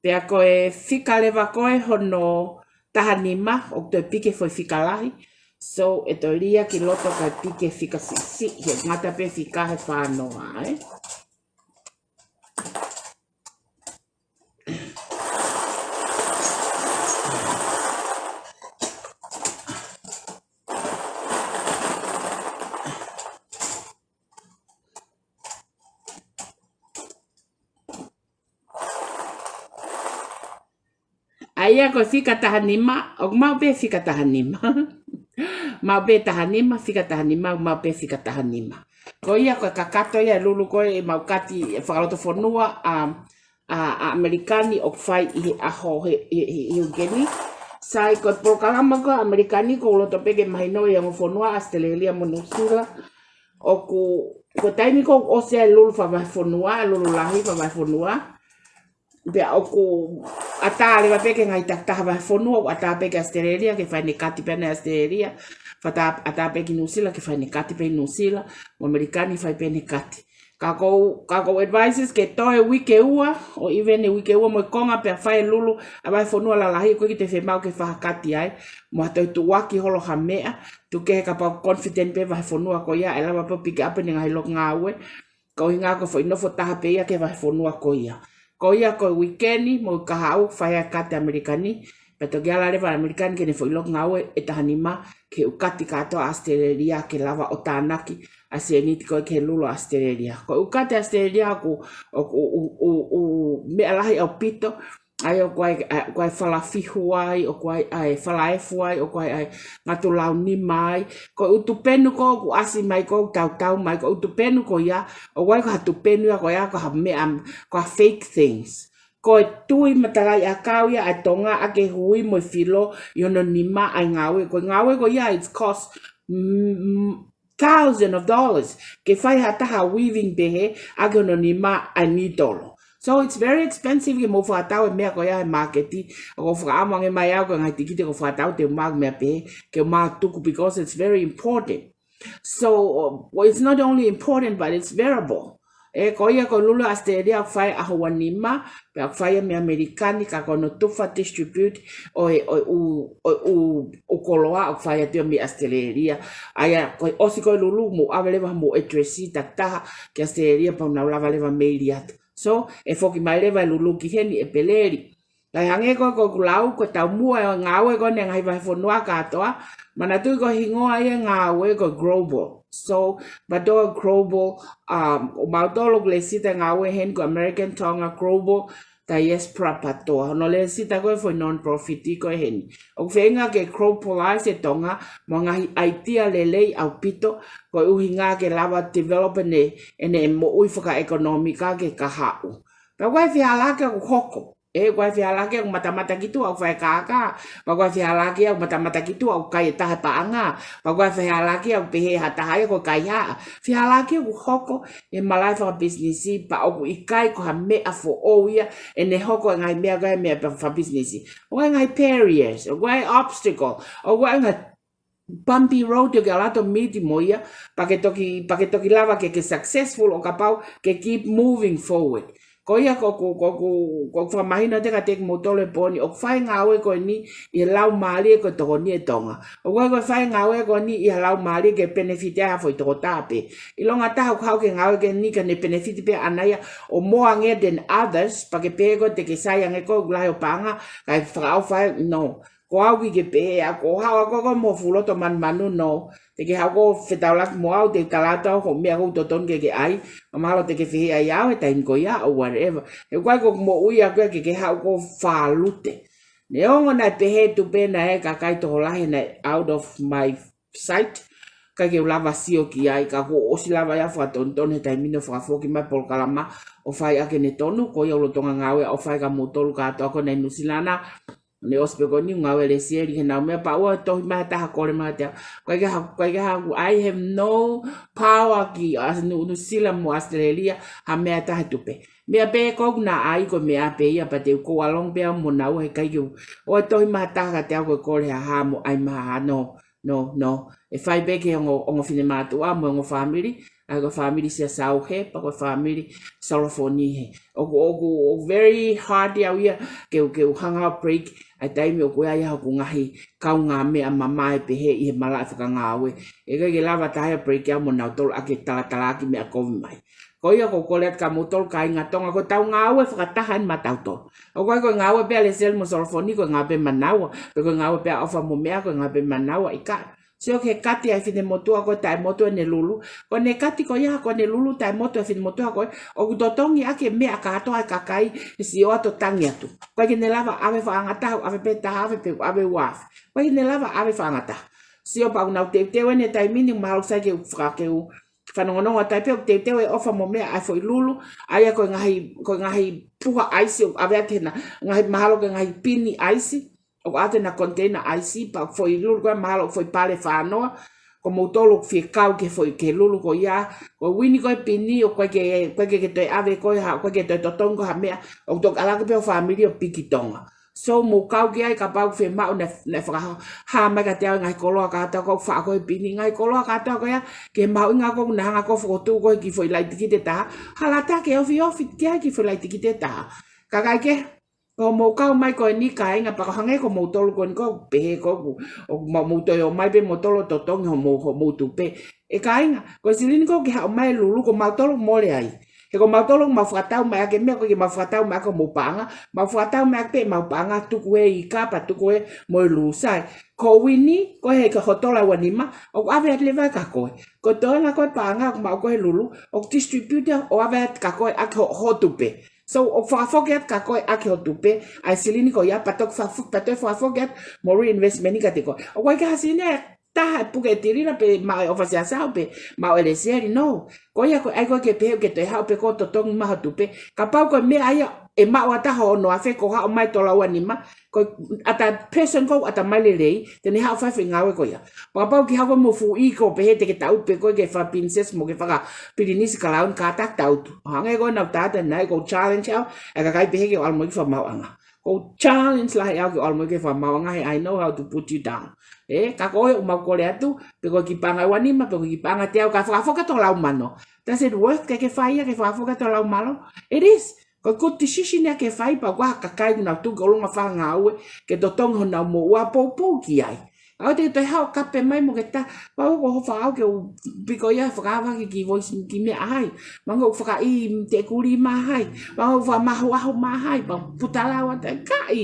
Pea ko e fika leva ko ē hono taha nima, ʻoku toe piki e foʻi fika lahi. So, ʻe toe lia ki loto kae piki e fika siʻisiʻi, he ngata pē fika he fā noa, ē? ʻA ia ko e fika taha nima, ʻoku maʻu pē fika taha nima. Maʻu pē taha nima, fika taha nima, maʻu pē fika taha nima. Ko ia ko e kakato ia e lulu ko ē ʻemau kati fakalotofonua ʻa, ʻa, ʻa ʻAmelika ni ʻoku fai ʻi he ʻaho he, he, he, he uike ni. Sai ko e polokalama ko ē ʻa ʻAmelika ni ʻoku ou loto pē ke mahino ʻi he ongo fonua ʻAositelēlia mo Nuʻusila. ʻOku, ko e taimi ko ē ʻoku ʻosi ai e lulu fakavahefonua, e lulu lahi fakavahefonua. Pea ʻoku ʻatā leva pē ki he ngaahi takitaha vahefonua, ʻoku ʻatā pē ki ʻAositelēlia, ke fai ʻene kati pē ʻe ʻAositelēlia, fata-, ʻatā pē ki Nuʻusila, ke fai ʻene kati pē ʻi Nuʻusila, mo ʻAmelika ni fai pē ʻene kati. Ka ʻoku ou, ka ʻoku ou advises ke toe uike ua, ʻo even e uike ua mo e konga pea fai e lulu ʻa e vahefonua lalahi, ʻoku ʻikai ke te fiemaʻu ke fakakati ai, mo ha toe tuʻuaki holo ha meʻa, tuku kehe kapau confident pē vahefonua ko ia, ʻe lava pē ʻo pick up ʻene ngaahi loki ngāue, ko e ʻuhinga ko e foʻi nofo taha pē ia ki he vahefonua ko ia. Ko ia ko e uike ni mo e kahaʻu fai ai e kati ʻa ʻAmelika ni, pea toki ala leva ʻa ʻAmelika ni ki heʻene foʻi loki ngāue ʻe taha nima ki he ʻū kati kātoa ʻa ʻAositelēlia ke lava ʻo tānaki ʻa e sēniti ko ē ki he lulu ʻa ʻAositelēlia. Ko e ʻū kati ʻa ʻAositelēlia ʻoku, ʻoku, ʻoku, ʻoku, ʻoku meʻa lahi ʻaupito, ʻa ia ʻoku ʻi ai, ʻa, ʻoku ʻi ai e falafihu ai, ʻoku ʻi ai, ʻa e falaefu ai, ʻoku ʻi ai, ʻa e ngatu launima ai. Ko e ʻū tupenu ko ē ʻoku ʻasi mai ko ē ʻoku tautau mai, ko e ʻū tupenu ko ia, ʻoku ʻi ai ko ha tupenu ia ko ia ko ha meʻa, ko ha fake things. Ko e tui matalaʻiʻakau ia ʻa e Tonga ʻa e hui mo e filo ʻi hono nima ʻa e ngāue. Ko e ngāue ko ia it's cost, mm, mm, thousand of dollars ke fai ha taha weaving pehē ʻaki hono nima ʻa e nitolo. So it's very expensive ke mou fakatau e meʻa ko ia he māketi. ʻOku ou fakaʻamu ange mai au ko e ngaahi tikite ʻoku ou fakatau te u maʻu meʻa pehē ke u maʻu tuku because it's very important. So, uh, well, it's not only important, but it's valuable. ʻE, ko ia ko e lulu ʻAositelēlia ʻoku fai ʻaho ua nima, pea ʻoku fai ia mei ʻAmelika ni ka ko hono tufa distribute ʻo e, ʻo e ʻū, ʻo e ʻū, ʻū koloa ʻoku fai atu ia mei ʻAositelēlia. ʻA ia, ko e ʻosi ko ē lulu, mou ʻave leva mo e address takitaha ki ʻAositelēlia pea nau lava leva ʻo mail atu. So, ʻe foki mai leva e lulu ki heni ʻEpeleli. Kae hangē ko ē ko ʻeku lau, ko e taumuʻa e ngāue ko eni ʻa e ngaahi vahefonua kātoa, manatuʻi ko e hingoa ia e ngāue ko e global. So, but ʻo global, um, ʻo mautolu ʻoku lēsisita e ngāue heni ko e American Tonga Global Diaspora PTOA. Hono lēsisita ko ē foʻi non-profit ko ē heni. ʻOku feinga ke globalize e Tonga mo e ngaahi idea lelei ʻaupito, ko e ʻuhinga ke lava develop ʻene, ʻene moʻui fakaʻekonōmika ki he kahaʻu. Pea ʻoku ʻi ai e fehālaaki ʻoku hoko. ʻE, ʻoku ʻi ai e fehālaaki ʻoku matamata ki tuʻa ʻoku fai e kākā. Pea ʻoku ʻi ai e fehālaaki ʻoku matamata ki tuʻa ʻoku kai e taha e paʻanga. Pea ʻoku ʻi ai e fehālaaki ʻoku pehē ʻe ha taha ia ko e kaihaʻa. Fehālaaki ʻoku hoko he malaʻe fakapisinisi, pea ʻoku ʻikai ko ha meʻa foʻou ia ʻene hoko e ngaahi meʻa ko ē meʻa fakapisinisi. ʻOku ʻi ai e ngaahi barriers, ʻoku ʻi ai e obstacle, ʻoku ʻi ai e ngaahi bumpy road ʻoku ke ala ʻo meet mo ia, pea ke toki, pea ke toki lava ke, ke successful ʻo kapau ke keep moving forward. Ko ia ko, ko, ko, ko, ko e fakamahino atu kiate kimoutolu he pō ni, ʻoku fai e ngāue ko eni ʻi he laumālie ko e tokoni ʻa e Tonga. ʻOku ʻikai ko e fai e ngāue ko eni ʻi he laumālie ke benefit ai ha foʻi tokotaha pē. ʻIlonga ha taha ʻoku haʻu ki he ngāue ko eni ka ne benefit pē ʻaʻana ia ʻo more ange than others, pea ke pehē ko ē te ke sai ange koe ʻoku lahi hoʻo paʻanga, kae fakaʻofa, no. Ko au ʻikai ke pehē, ʻa ko e haʻu ʻa koe ko e mo fuʻu loto manumanu, no. Te ke haʻu koe ʻo fetaulaki mo au, te u tala atu hoʻo meʻa ʻoku totonu ke ke ʻai, mahalo te ke fehiʻa ai au he taimi ko ia, or whatever. He ʻoku ʻikai ko e moʻui ʻaʻaku ia ke ke haʻu koe ʻo fālute. Neongo naʻe pehē tupe naʻe ʻi ai e kakai tokolahi naʻe out of my sight, ʻikai ke u lava sio ki ai, ka kuo ʻosi lava ia ʻo fakatonutonu he taimi ni ʻo fakafoki mai e polokalama ʻo fai ʻaki ʻene tonu, ko ia ʻoku lolotonga ngāue ʻo fai kia moutolu kātoa ko ena ʻi Nuʻusila na, ne ʻosi pē ko eni ʻoku ngāue lesieli he naʻu meʻa pea ʻoua ʻe tohi mai ha taha kole mai kiate au. ʻIkai ke ha, ʻikai ke ha, I have no power ki ʻAos-, Nuʻu-, Nuʻusila mo ʻAositelēlia, ha meʻa ʻe taha he tupe. Meʻa pē ko ē ʻoku na ʻai ko e meʻa pē ia pea te u go along pē au mo naua he ʻikai ke u, ʻoua ʻe tohi mai ha taha kiate au ko e kole ha hā mo ʻai mai ha hā, no, no, no. ʻE fai pē ki he ongo, ongo finemātuʻa mo e ongo fāmili, ʻa ia ko e fāmili Siasaohe, pea ko e fāmili Solofoni he. ʻOku, ʻoku, ʻoku very hard au ia ke u, ke u hanga ʻo break ʻa e taimi ʻoku ʻi ai hoku ngaahi kaungāmeʻa mamae pehē ʻi he malaʻe fakangāue. ʻE ʻikai ke lava ha taha ia ʻo break au mo nautolu ʻaki e talatalaaki meʻa kovi mai. Ko ia ʻoku ou kole atu kia moutolu kāinga Tonga, ko ʻetau ngāue fakataha eni maʻatautolu. ʻOku ʻikai ko e ngāue pē ʻa Lesieli mo Solofoni ko e ngāue pē maʻanaua, pe ko e ngāue pē ʻa ʻOfa mo Meʻa ko e ngāue pē maʻanaua, ʻikai. Sio ki he kati ʻa e finemotuʻa ko ē taʻemotu ʻene lulu. Ko ʻene kati ko ia, ko ʻene lulu taʻemotu ʻa e finemotuʻa ko ē, ʻoku totongi ʻaki e meʻa kātoa ʻa e kakai he sio atu ʻo tangi atu. ʻOku ʻikai ke ne lava ʻave fakaʻangataha, ʻave pē taha ʻave pe ʻave ua ʻave. ʻOku ʻikai ke ne lava ʻave fakaʻangataha. Sio pea ʻoku nau teuteu eni he taimi ni, mahalo sai ke u faka-, ke u fanongonongo atu ai pē ʻoku teuteu e ʻofa mo e meʻa ʻa e foʻi lulu, ʻa ia ko e ngaahi, ko e ngaahi puha ʻaisi ʻoku ʻave atu hena, ngaahi mahalo ko e ngaahi pini ʻaisi, ʻoku ʻave atu hena container ʻaisi, pea foʻi lulu ko ē mahalo foʻi pale fānoa, ko moutolu ʻoku fie kau ki he foʻi, ki he lulu ko ia, ko e uini ko e pini, ʻoku ʻikai ke, ʻikai ke, ke toe ʻave koe ha, ʻikai ke toe totongi koe ha meʻa, ʻoku toki ʻalu hake pē ho fāmili ʻo piki Tonga. So mou kau ki ai kapau ʻoku fiemaʻu naʻe, naʻe fakahā mai kiate au e ngaahi koloa kātoa ʻoku faʻa ko e pini, ngaahi koloa kātoa ko ia, ke mahuʻinga ʻoku na hanga ʻo fokotuʻu koe ki he foʻi laitikite ʻe taha, hala atu ke ofiofi ki ai ki he foʻi laitikite ʻe taha. Kakai kehe, ko hoʻomou kau mai ko eni kāinga, pea ko e hangē ko moutolu ko eni ʻoku pehē ko ē ʻoku, ʻoku mau, mou toe ō mai pē moutolu ʻo totongi homou, homou tupe. ʻE kāinga, ko e silini ko ē ʻoku haʻu mai e lulu ko mautolu ʻoku mole ai. He ko mautolu ʻoku mau fakatau mai ʻaki e meʻa, ʻoku ʻikai ke mau fakatau mai ʻaki homou paʻanga, mau fakatau mai ʻaki pē ʻemau paʻanga, tuku ē ʻi he kapa, tuku ē mo e lulu, sai. Ko e uini, ko e hā, ko e hoto lau ʻe nima, ʻoku ʻave atu leva kia koe. Ko e toenga ko ē paʻanga ʻoku maʻu ko ē he lulu, ʻoku distribute ʻo ʻave atu kia koe ʻaki ho, ho tupe. So, ʻoku fakafoki atu kia koe ʻaki ho tupe, ʻa e silini ko ia, pea toki fakafoki, pea toe fakafoki atu mo reinvestment kiate koe. ʻOku ʻikai ke ha silini ʻe taha ʻe puke ʻe Tilila pe maʻu ʻe ʻOfa Siasau pe maʻu ʻe Lesieli, no. Ko ia ko e ʻai ko ē ke pehē ʻoku ke toe haʻu pē koe ʻo totongi mai ho tupe. Kapau ko e meʻa ia ʻe maʻu atu ai hono afe, ko e haʻu mai e tolau ʻe nima, ko e ʻata person ko ē ʻoku ʻatamai lelei, te ne haʻu ʻo fai e foʻi ngāue ko ia. Pea kapau ʻoku ke haʻu mo e fuʻu ʻī ko ē pehē te ke tangutu pē koe ke fakaprincess mo ke fakapilinisi kalauni, kātaki tangutu. Hangē ko ʻenau tata naʻe ʻoku ou challenge au ʻa e kakai pehē ke ʻalu mo e kiʻi fakamaauʻanga. ʻOku ou challenge lahi au ke ʻalu mo e kiʻi fakamaauʻanga he I know how to put you down. Ē, ka ko ē ʻoku mau kole atu, pe ko e kiʻi paʻanga ʻe ua nima, pe ko e kiʻi paʻanga ʻe teau, ka fakafoki atu ho lau mano. Does it worth ke ke fai ia, ke fakafoki atu ho lau mano? It is. Ko e good decision ia ke fai, pea ʻoku ʻi ai ha kakai ʻoku nau tuʻu ki ʻolunga fakangāue ke totongi honau moʻua, poupou ki ai. ʻOua te ke toe haʻu ʻo kape mai mo ke tā, pea ʻoku ou faʻa ʻalu ke u piko ia fakaava ki he kiʻi voice, kiʻi meʻa ʻa hai. Mahalo ʻoku fakaʻī te kuli mai ʻa hai. Mahalo ʻoku fakamahuʻahu mai ʻa hai. Pea puta lau atu ai, ʻikai.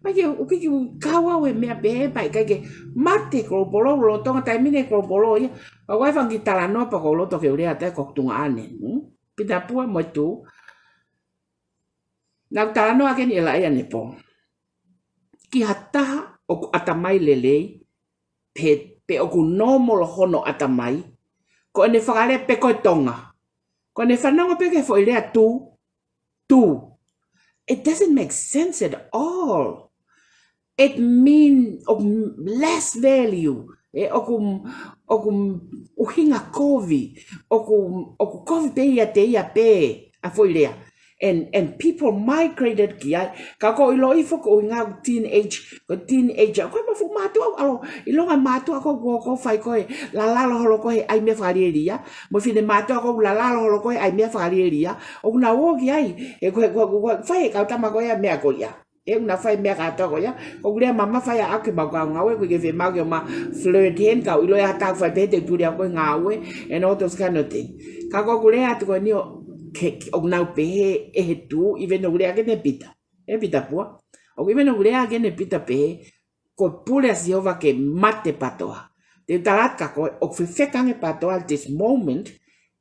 Pea ke u kiki u kau au he meʻa pehē, pea ʻikai ke mate Kolopolo, lolotonga taimi ni Kolopolo ia. Pea ʻoku ʻi ai e fanga kiʻi talanoa pea ʻoku ou loto ke u lea atu ai ko e tuʻunga ʻeni. Hmm? Pita Pua mo e Tū. Naʻa ku talanoa ʻaki eni ʻe laʻi ʻanepō. Ki ha taha ʻoku ʻatamai lelei, pe, pe ʻoku normal hono ʻatamai, ko ʻene fakalea pē ko e Tonga. Ko ʻene fanongo pē ki he foʻi lea tū, tū. It doesn't make sense at all. It mean ʻoku less value. Ē, ʻoku, ʻoku ʻuhinga kovi. ʻOku, ʻoku kovi pē ia ʻiate ia pē ʻa e foʻi lea. And, and people migrated ki ai. Ka ʻoku ou ʻiloʻi foki ʻoku ʻuhinga ʻoku teenage, ko e teenager. Ko e mafu mātuʻa ʻalu, ʻilonga mātuʻa ko ē ʻoku fai ko ē, lalalo holo ko ē he ʻai meʻa fakalielia. Mo e finemātuʻa ko ē ʻoku lalalo holo ko ē he ʻai meʻa fakalielia. ʻOku nau ō ki ai, he ko e, ko e, ko e, fai ʻe he kau tama ko ē ʻa e meʻa ko ia. Ē, ʻoku nau fai e meʻa kātoa ko ia. ʻOku ou lea mamafa ia ʻaʻaku ki heʻemau kau ngāue, ʻoku ʻikai ke fiemaʻu ke u ma flirt heni, ka u ʻilo ʻe ha taha ʻoku fai pehē te u tuli au ko e ngāue, and all those kind of thing. Ka ko ʻeku lea atu ko eni ʻo, ke, ke, ʻoku nau pehē ʻe he tū, even ʻoku lea ʻaki eni ʻe Pita. ʻE Pita Pua. ʻOku even ʻoku lea ʻaki eni ʻe Pita pehē, ko e pule ʻa Sihova ke mate PTOA. Te u tala atu kia koe, ʻoku fefeka ange PTOA this moment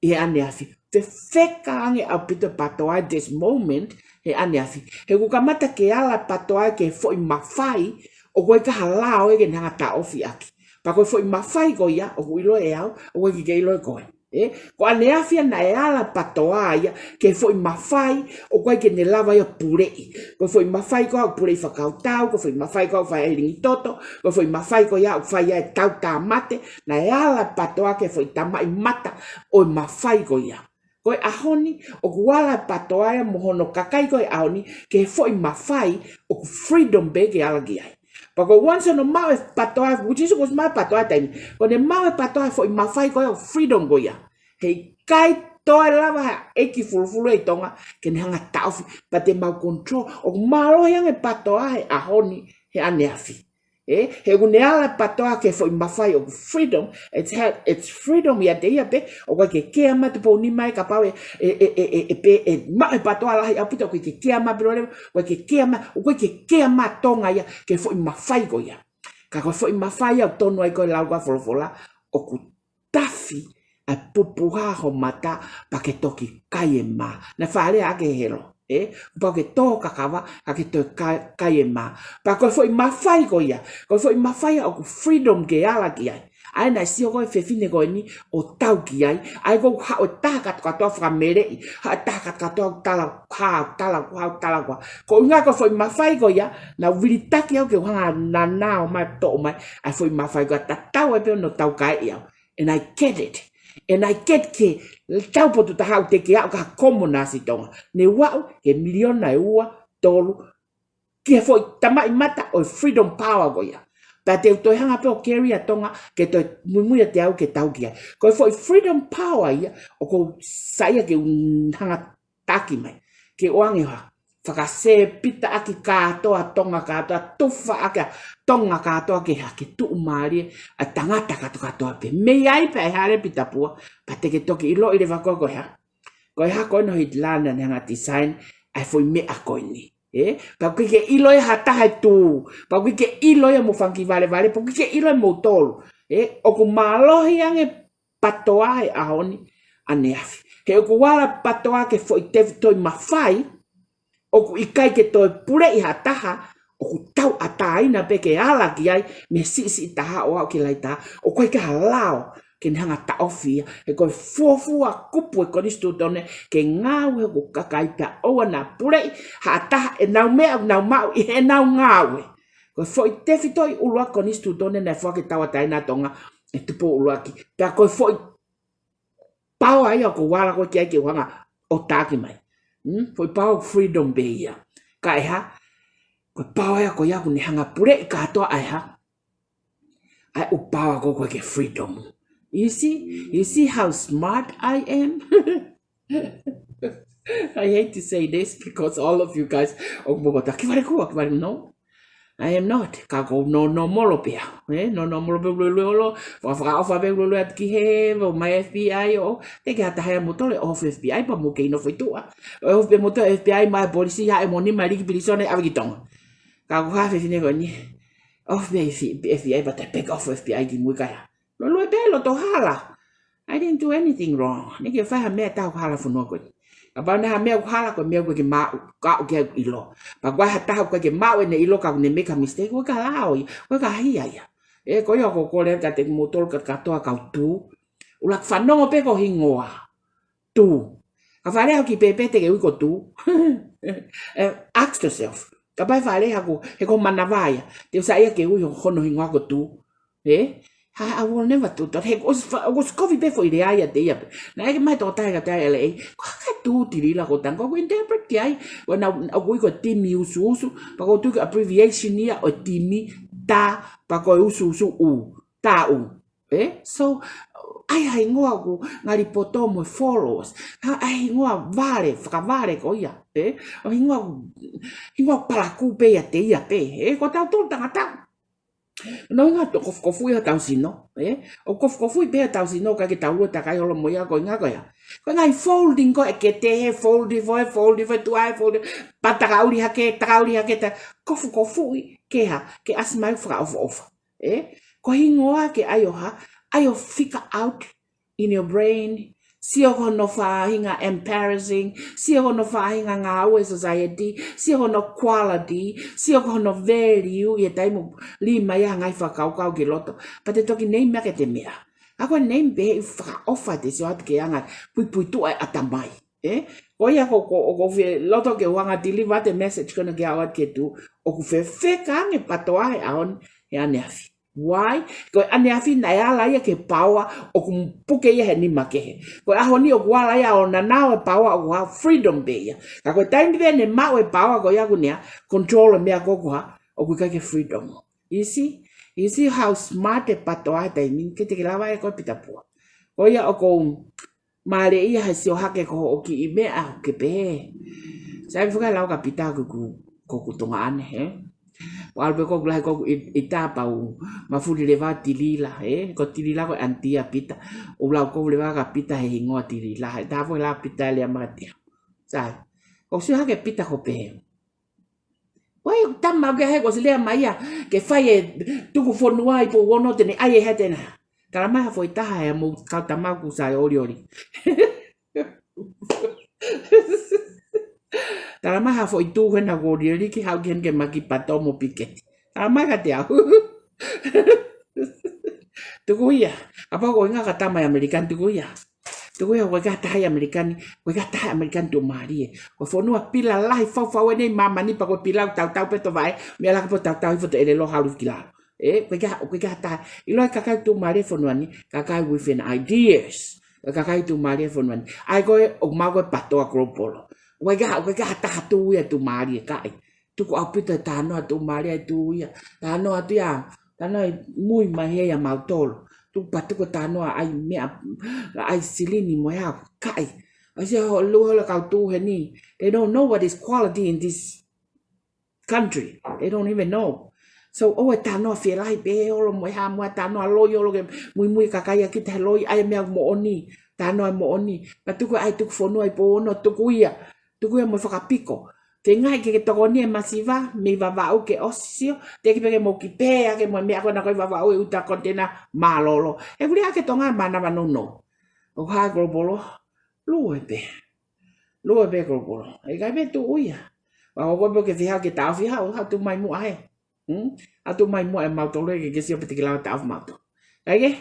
ʻi he ʻaneafi. Fefeka ange ʻaupito PTOA this moment he ʻaneafi. He kuo kamata ke ala PTOA ki he foʻi mafai, ʻoku ʻikai ha lao ia ke ne hanga ʻo taʻofi ʻaki. Pea ko e foʻi mafai ko ia, ʻoku ʻiloʻi ʻe au, ʻoku ʻikai ke ʻiloʻi ʻe koe. Ē, ko ʻaneafi ia naʻe ala PTOA ia ki he foʻi mafai ʻoku ʻikai ke ne lava ia ʻo puleʻi. Ko e foʻi mafai ko ia ʻoku puleʻi fakakautau, ko e foʻi mafai ko ia ʻoku fai ai e lingi toto, ko e foʻi mafai ko ia ʻoku fai ai e tau tāmate, naʻe ala PTOA ki he foʻi tamaʻi mata ʻo e mafai ko ia. Ko e ʻaho ni, ʻoku ala PTOA ia mo hono kakai ko ē he ʻaho ni ki he foʻi mafai ʻoku freedom pē ke ala ki ai. Pea ko e once hono maʻu ʻe PTOA, which is ʻoku ʻosi maʻu ʻe PTOA taimi. Ko ʻene maʻu ʻe PTOA e foʻi mafai ko ia ʻo freedom ko ia, heʻikai toe lava ha ʻeiki fulufulu ʻi Tonga ke ne hanga ʻo taʻofi, pea te mau control. ʻOku mālohi ange PTOA he ʻaho ni he ʻaneafi. Ē, he ʻoku ne ala PTOA ki he foʻi mafai ʻoku freedom, it's, ha-, it's freedom ʻiate ia pē, ʻoku ʻikai ke kea mai Tupou Nima ia kapau ʻe, ʻe, ʻe, ʻe, ʻe, pē, ʻe maʻu ʻe PTOA lahi ʻaupito, ʻoku ʻikai ke kea mai Pilolevu, ʻoku ʻikai ke kea mai, ʻoku ʻikai ke kea mai Tonga ia ki he foʻi mafai ko ia. Ka ko e foʻi mafai ia ʻoku tonu ai ko e lau ko ē ʻa e folofola, ʻoku tafi ʻa e pupuha ho mata pea ke toki kai e mā. Naʻe fakalea ʻaki ʻe Helo. ē? Kuo pau ke tō kakava, ka ke toe kai, kai e mā. Pea ko e foʻi mafai ko ia, ko e foʻi mafai ʻoku freedom ke ala ki ai. ʻA ia naʻe sio ko e fefine ko eni ʻo tau ki ai, ʻa ia ko e haʻu e taha kātoa fakameleʻi, haʻu e taha kātoa tala hā, tala hā, tala hā. Ko e ʻuhinga ko e foʻi mafai ko ia, naʻa ku vilitaki au ke u hanga nana ʻo mai toʻo mai, ʻa e foʻi mafai ko ia tatau ai pē ʻo no tau kai au. And I get it. And I get ke tau potu taha ʻoku te ke aʻu ka komo nasi Tonga. Ne u aʻu he miliona ʻe ua, tolu, ki he foʻi tamaʻi mata ʻo e freedom power ko ia. Pea te u toe hanga pē ʻo carry ʻa Tonga, ke toe muimui ʻa te au ke tau ki ai. Ko e foʻi freedom power ia, ʻoku ou saiʻia ke u hanga taki mai. Ke ʻoange ha. Fakasēpita ʻaki kātoa Tonga kātoa, tufa ʻaki ʻa Tonga kātoa ke ha ke tuʻumālie ʻa e tangata kātoa kātoa pē. Mei ai pē ʻa e hale Pita Pua, pea te ke toki ʻiloʻi leva ko e ko e hā. Ko e hā ko ē no hitilana ne hanga design ʻa e foʻi meʻa ko eni. Ē? Pea ʻoku ʻikai ke ʻilo ia ha taha ʻe tū. Pea ʻoku ʻikai ke ʻilo ia mo fanga kiʻi valevale. Pea ʻoku ʻikai ke ʻilo ia mo tolu. Ē? ʻOku mālohi ange PATOA he ʻaho ni ʻaneafi. He ʻoku ala PATOA ke foʻi tefitoʻi mafai, ʻoku ʻikai ke toe puleʻi ha taha, ʻoku tauʻatāina pē ke ala ki ai, mei he siʻisiʻi taha ʻo aʻu ki he lahi taha, ʻoku ʻikai ke ha lao, ke ne hanga taʻofi ia. He ko e fuofua kupu ʻo e konisitūtone, ke ngāue ʻoku kakai pea ʻoua naʻa puleʻi ha taha ʻenau meʻa ʻoku nau maʻu ʻi heʻenau ngāue. Ko e foʻi tefitoʻi ʻuluaki konisitūtone naʻe foaki tauʻatāina ʻa Tonga ʻe Tupou ʻUluaki. Pea ko e foʻi paoa ia ʻoku ou ala ko ē ki ai ke u hanga ʻo taki mai. Hmm? Foʻi paoa freedom pē ia. Ka e hā, ko e paoa ia ko ia ʻoku ne hanga puleʻi kātoa ʻa e hā. ʻA e ʻū paoa ko ē ʻoku ʻikai ke freedom. You see? You see how smart I am? I hate to say this because all of you guys, ʻoku mou taki vale kua, ki vale no. I am not. Ka ʻoku ou nōnōmolo pē au. Ē, nōnōmolo pē ʻuluʻulu olo. Faka, fakaʻofa pē ʻuluʻulu atu ki he, ʻo mai F B I ʻo. Te ke hata hea mo tole ʻo F B I pea mo ke ino foʻi tuʻa. ʻO F B I mo tole F B I mai polisi ia ʻe moni mai liki pilisone ʻave ki Tonga. Ka ʻoku hā fefine ko eni. ʻO F B I, F B I pea te peka ʻo F B I ki mui kai. Lolo e pē loto hala. I didn't do anything wrong. Neʻikai ke fai ha meʻa ʻe taha ʻoku hala fonua ko eni. Kapau naʻe ha meʻa ʻoku hala ko e meʻa ʻoku ʻikai ke maʻu, ka ʻoku ʻikai ke ʻilo. Pea ko e hā taha ʻoku ʻikai ke maʻu ʻene ʻilo ka ʻoku ne make a mistake, ʻoku ʻikai ke lao ia, ʻoku ʻikai ke hia ia. Ē, ko ia ʻoku ou kole atu kiate kimoutolu kātoa kau tū. ʻUluaki fanongo pē ko e hingoa. Tū. Ka fale haku ki pēpē te ke ui ko Tū. Eh, ask yourself. Kapau fale haku, he ko e manava ia. Te u saiʻia ke ui hono hingoa ko Tū. Ē? Ha, I will never do that. He ʻosi fa-, ʻosi kovi pē foʻi lea ia te ia pē. Naʻe ʻeke mai tō tai ka tai ele ei. Ko e hā e Tū Tilila ko Tonga, ko e interpret ki ai. Ko e nau, ʻoku ui ko e timi usuusu. Pea ʻoku ou tui ko e abbreviation ia ʻo e timi tā, pea ko e usuusu u. Tāu. Ē? So, ʻai ha hingoa ʻoku ngali poto mo e followers. ʻA, ʻai ha hingoa vale, fakavale ko ia. Ē? ʻO hingoa, hingoa palakū pē ia te ia pē. Ē? Ko tautolu tangata. No hinga to kofukofuʻi hotau sino, ē? ʻOku kofukofuʻi pē hotau sino, ka ke tau lua takai holo mo ia ko e ʻuhinga ko ia. Ko e ngaahi folding ko ē ke te he folding foʻi, folding foʻi, tuʻa e folding, pea takaʻuli hake, takaʻuli hake, ta kofukofuʻi ke hā, ke ʻasi mai fakaʻofoʻofa, ē? Ko e hingoa ke ʻai ʻo hā, ʻai ʻo figure out in your brain, sio ko hono faʻahinga embarrassing, sio ko hono faʻahinga ngāue society, sio ko hono quality, sio ko hono value, ʻi he taimi ʻoku lī mai ai ha ngaahi fakakaukau ki loto. Pea te toki name ʻaki ʻete meʻa. ʻA ko e name pē he ʻoku fakaʻofa te sio atu ki he anga puipuituʻa e ʻatamai. Ē? Ko ia ko, ko, ko fie loto ke u hanga deliver ʻete message ko ena ke aʻu atu ki he Tū, ʻoku fefeka ange PATOA he ʻaho ni, he ʻaneafi. Why? Ko e ʻaneafi naʻe ala ia ki he paoa ʻoku puke ia he nima kehe. Ko e ʻaho ni ʻoku ala ia ʻo nana ʻo e paoa ʻoku hā freedom pē ia. Ka ko e taimi pē ne maʻu e paoa ko ia ʻoku ne control e meʻa ko ē ʻoku hā, ʻoku ʻikai ke freedom. You see? You see how smart e PATOA he taimi ni, ʻikai te ke lava ʻe koe Pita Pua. Ko ia ʻoku ou mālieʻia he sio hake ko hoʻo kiʻi meʻa ʻoku ke pehē. Sai fika lau ka Pita ko ʻeku, ko ʻeku Tonga ʻane, ē? ʻO ʻalu pē ko ʻeku lahi ko ʻeku ʻi, ʻita pea u mafuli leva Tilila, ē? Ko Tilila ko e ʻanti ʻa Pita. ʻO lau ko ʻeku leva ka Pita he hingoa Tilila. He taha foʻi la Pita lea makatia. Sai. ʻOku sio hake Pita ko pehē. Wai, tama ke he ko si lea mai ia, ke fai e tuku fonua ʻi Pouono te ne ʻai e hā te na. Tala mai ha foʻi taha he mo kau tama ʻoku sai olioli. Tala mai ha foʻi tū hena ko ʻoku lelei ke haʻu ki heni ke maki pato mo piketi. Tala mai kiate au. Tuku ia. Kapau ko e ʻuhinga ka tama ʻi ʻAmelika ni, tuku ia. Tuku ia, ʻoku ʻikai ha taha ʻi ʻAmelika ni, ʻoku ʻikai ha taha ʻi ʻAmelika ni tuʻumālie. Ko e fonua pila lahi faufau eni ʻi māmani, pea ko e pila ʻoku tautau pē ʻo vaʻe, meʻa laka pē ʻo tautau hifo ʻo toe ʻelelo ʻo halu ki lalo. ʻE, ʻoku ʻikai ha, ʻoku ʻikai ha taha. ʻIlo e kakai tuʻumālie fonua ni, kakai with an ideas. Ko e kakai tuʻumālie fonua ni. ʻA ia ko e, ʻoku maʻu ko e pato ʻa Global. ʻOku ʻikai ha, ʻoku ʻikai ha taha tū ia tuʻumālie, ʻikai. Tuku ʻaupito e talanoa tuʻumālie ʻa e tū ia. Talanoa atu ia, talanoa ʻi mui mai ʻia mautolu. Tuku pē tuku e talanoa ʻa e meʻa, ʻa e silini mo e hā, ʻikai. ʻAi sia ho lua hola kau tū heni. They don't know what is quality in this country. They don't even know. So, ʻoua e talanoa fielahi pē holo mo e hā mo e talanoa loi holo ke muimui kakai ʻa kita he loi, ʻai e meʻa moʻoni. Talanoa moʻoni. Pea tuku ʻa e tuku fonua ʻi pō ono, tuku ia. Tuku ia mo e fakapiko. Ke ngaohi ke ke tokoni e masiva, mei Vavaʻu ke ʻosi, sio. Teʻeki pē ke mou kiʻi pehē hake mo e meʻa ko ena ko ē ʻi Vavaʻu, e uta konteina mālōlō. ʻE huli hake Tonga mānava nounou. ʻO hā Global, lue pē. Lue pē Global. ʻE ʻikai pē tuʻu ia. Pea ʻoku ou pehē ke fihau ke taʻofi, haʻu, haʻu tuʻu mai muʻa he. Hmm? Haʻu tuʻu mai muʻa ʻe mautolu ke ke sio pe te ke lava taʻofi mautolu. Kae kehe,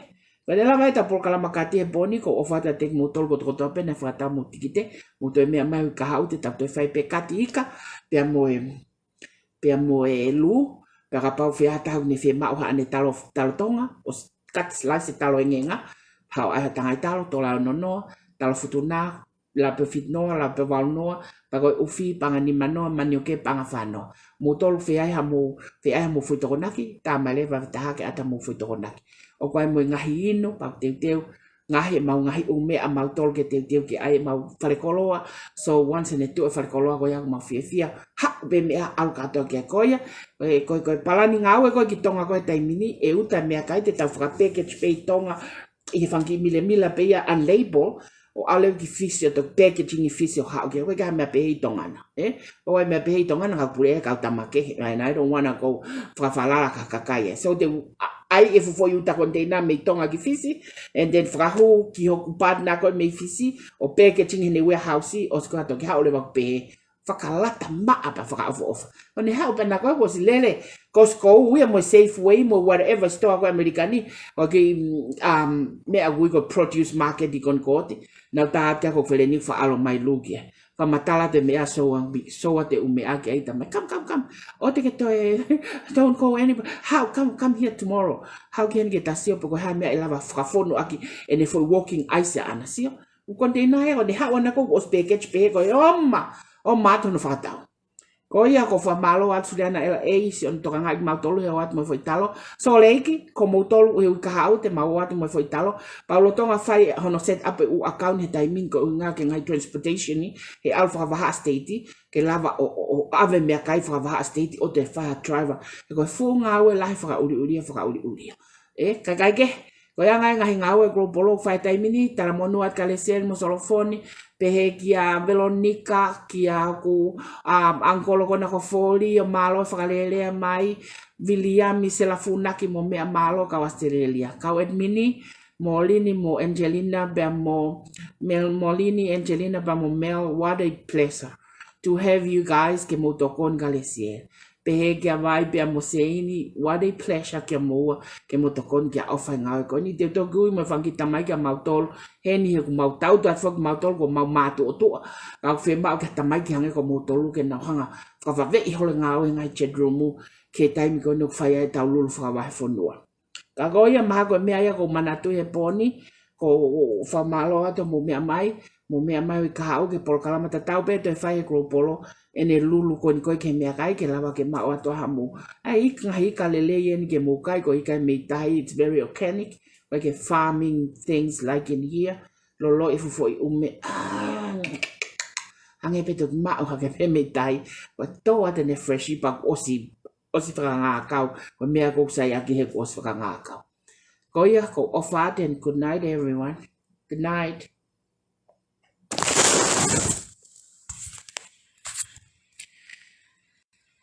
ko ʻene lava ʻetau polokalama kati he pō ni, ʻoku ou ʻofa atu kiate kimoutolu kotokotoa pē naʻe fakatau mo e tikite, mou toe meʻa mai he uike kahaʻu te tau toe fai pē kati ika, pea mo e, pea mo e lū, pea kapau fē ha taha ʻoku ne fiemaʻu haʻane talo, talo Tonga, ʻosi kati slice e talo engenga, haʻu ʻai ha tangai talo, tola ono noa, talo futuna, lava pē fitu noa, lava pē valu noa, pea ko e ʻufi, paʻanga nima noa, manioke, paʻanga fā noa. Moutolu fē ʻai haʻamou, fē ʻai haʻamou foʻi tokonaki, tā mai leva vave taha ke ʻata haʻamou foʻi tokonaki. ʻOku ʻi ai mo e ngaahi inu, pea teuteu, ngaahi ʻemau ngaahi ʻū meʻa ʻamautolu ke teuteu ke ʻai ʻemau falekoloa. So once ʻene tuʻu e falekoloa ko ia ʻoku mau fiefia, haʻu pē meʻa ʻalu kātoa ki ai ko ia. Ko e, ko e, ko e palani ngāue ko ē ki Tonga ko ē he taimi ni, ʻe uta e meʻakai te tau fakapackage pē ʻi Tonga, ʻi he fanga kiʻi milemila pē ia unlabeled, ʻo ʻalu ki Fisi ʻo toki packaging ʻi Fisi ʻo haʻu ki ai, ʻoku ʻikai ha meʻa pehē ʻi Tonga na, ē? ʻOku ʻi ai meʻa pehē ʻi Tonga na ka pule e kau tama kehe, and I don't wanna go fakafalala ki ha kakai ē. So te u ʻa-, ʻai e fuʻu foʻi uta konteina mei Tonga ki Fisi, and then fakahū ki hoku partner ko ē mei Fisi, ʻo packaging heʻene warehouse, ʻosi ko ia toki haʻu leva ʻo pehē, fakalata maʻa pea fakaʻofoʻofa. ʻO ne haʻu pē na ko ē kuo ʻosi lele, Costco ia mo e Safeway mo whatever store ko ē ʻAmelika ni, ʻoku ʻi ai, um, meʻa ʻoku ui ko e produce market ʻi Konikōti. Naʻá ku tā atu ki ai ko e feleni faʻa ʻalu mai lūkia. Fakamatala atu e meʻa, show atu, show atu e ʻū meʻa ki ai, tā mai, come, come, come. ʻOua te ke toe, don't go anywhere. Haʻu, come, come here tomorrow. Haʻu ki heni ke ta sio pe ko e hā e meʻa ʻe lava fakafonu ʻaki ʻene foʻi walking ice ʻaʻana, sio. ʻŪ konteina ia ʻoku ne haʻu ʻana ko ē ʻosi package pē ko e ʻomai, ʻomai atu hono fakatau. Ko ia ʻoku ou fakamālō atu Suliana L A siʻono tokangaʻi kimautolu he ʻoatu mo e foʻi talo. Sōleki, ko moutolu he uike kahaʻu te mau ʻoatu mo e foʻi talo. Pea lolotonga fai hono set up e ʻū account he taimi ni ko e ʻuhinga ki he ngaahi transportation ʻi he ʻalu fakavahaʻa state, ke lava ʻo, ʻo, ʻo ʻave meʻakai fakavahaʻa state ʻo toe fai ha driver. He ko e fuʻu ngāue lahi fakaʻuliʻulia, fakaʻuliʻulia. ʻE, kae kehe, ko ia e ngaahi, ngaahi ngāue Global ʻoku fai he taimi ni, talamonū atu kia Lesieli mo Solofoni, pehē kia Veronica, kia hoku, um, uncle ko ena ko Foli, ʻo mālō e fakalelei mai, Viliami Selafunaki mo meʻa, mālō kau ʻAositelēlia. Kau admin, Molini mo Angelina pea mo Mel, Molini, Angelina pea mo Mel, what a pleasure to have you guys ke mou tokoni kia Lesieli. Pehē kia Vai pea mo Seini, what a pleasure kia moua ke mou tokoni ki he ʻofa e ngāue ko eni. Te u toki ui mo e fanga kiʻi tamaiki ʻamautolu heni he ʻoku mau tautu atu foki kimautolu kuo mau mātuʻotuʻa. Ka ʻoku fiemaʻu ki he tamaiki hangē ko moutolu ke nau hanga fakavaveʻi holo e ngāue he ngaahi chat room ki he taimi ko eni ʻoku fai ai ʻetau lulu fakavahefonua. Ka ko ia mahalo ko e meʻa ia ʻoku ou manatuʻi he pō ni, ʻoku ou fakamālō atu hoʻomou meʻa mai, mou meʻa mai he uike kahaʻu ki he polokalama tatau pē ʻe toe fai ʻe Global ʻene lulu ko eni ko ē ki he meʻakai ke lava ke maʻu atu ʻa haʻamou. ʻAi ika, ngaahi ika lelei eni ke mou kai, ko e ika mei tahi, it's very organic, ʻoku ʻikai ke farming things like in here, loloʻi e fuʻu foʻi ʻū meʻa, ah, hangē pē toki maʻu hake pē mei tahi, ʻoku tō atu ʻene fresh pea kuo ʻosi ʻosi fakangākau, ko e meʻa ʻoku ou saiʻia ki ai he kuo ʻosi fakangākau. Ko ia, ʻoku ou ʻofa atu and good night, everyone. Good night.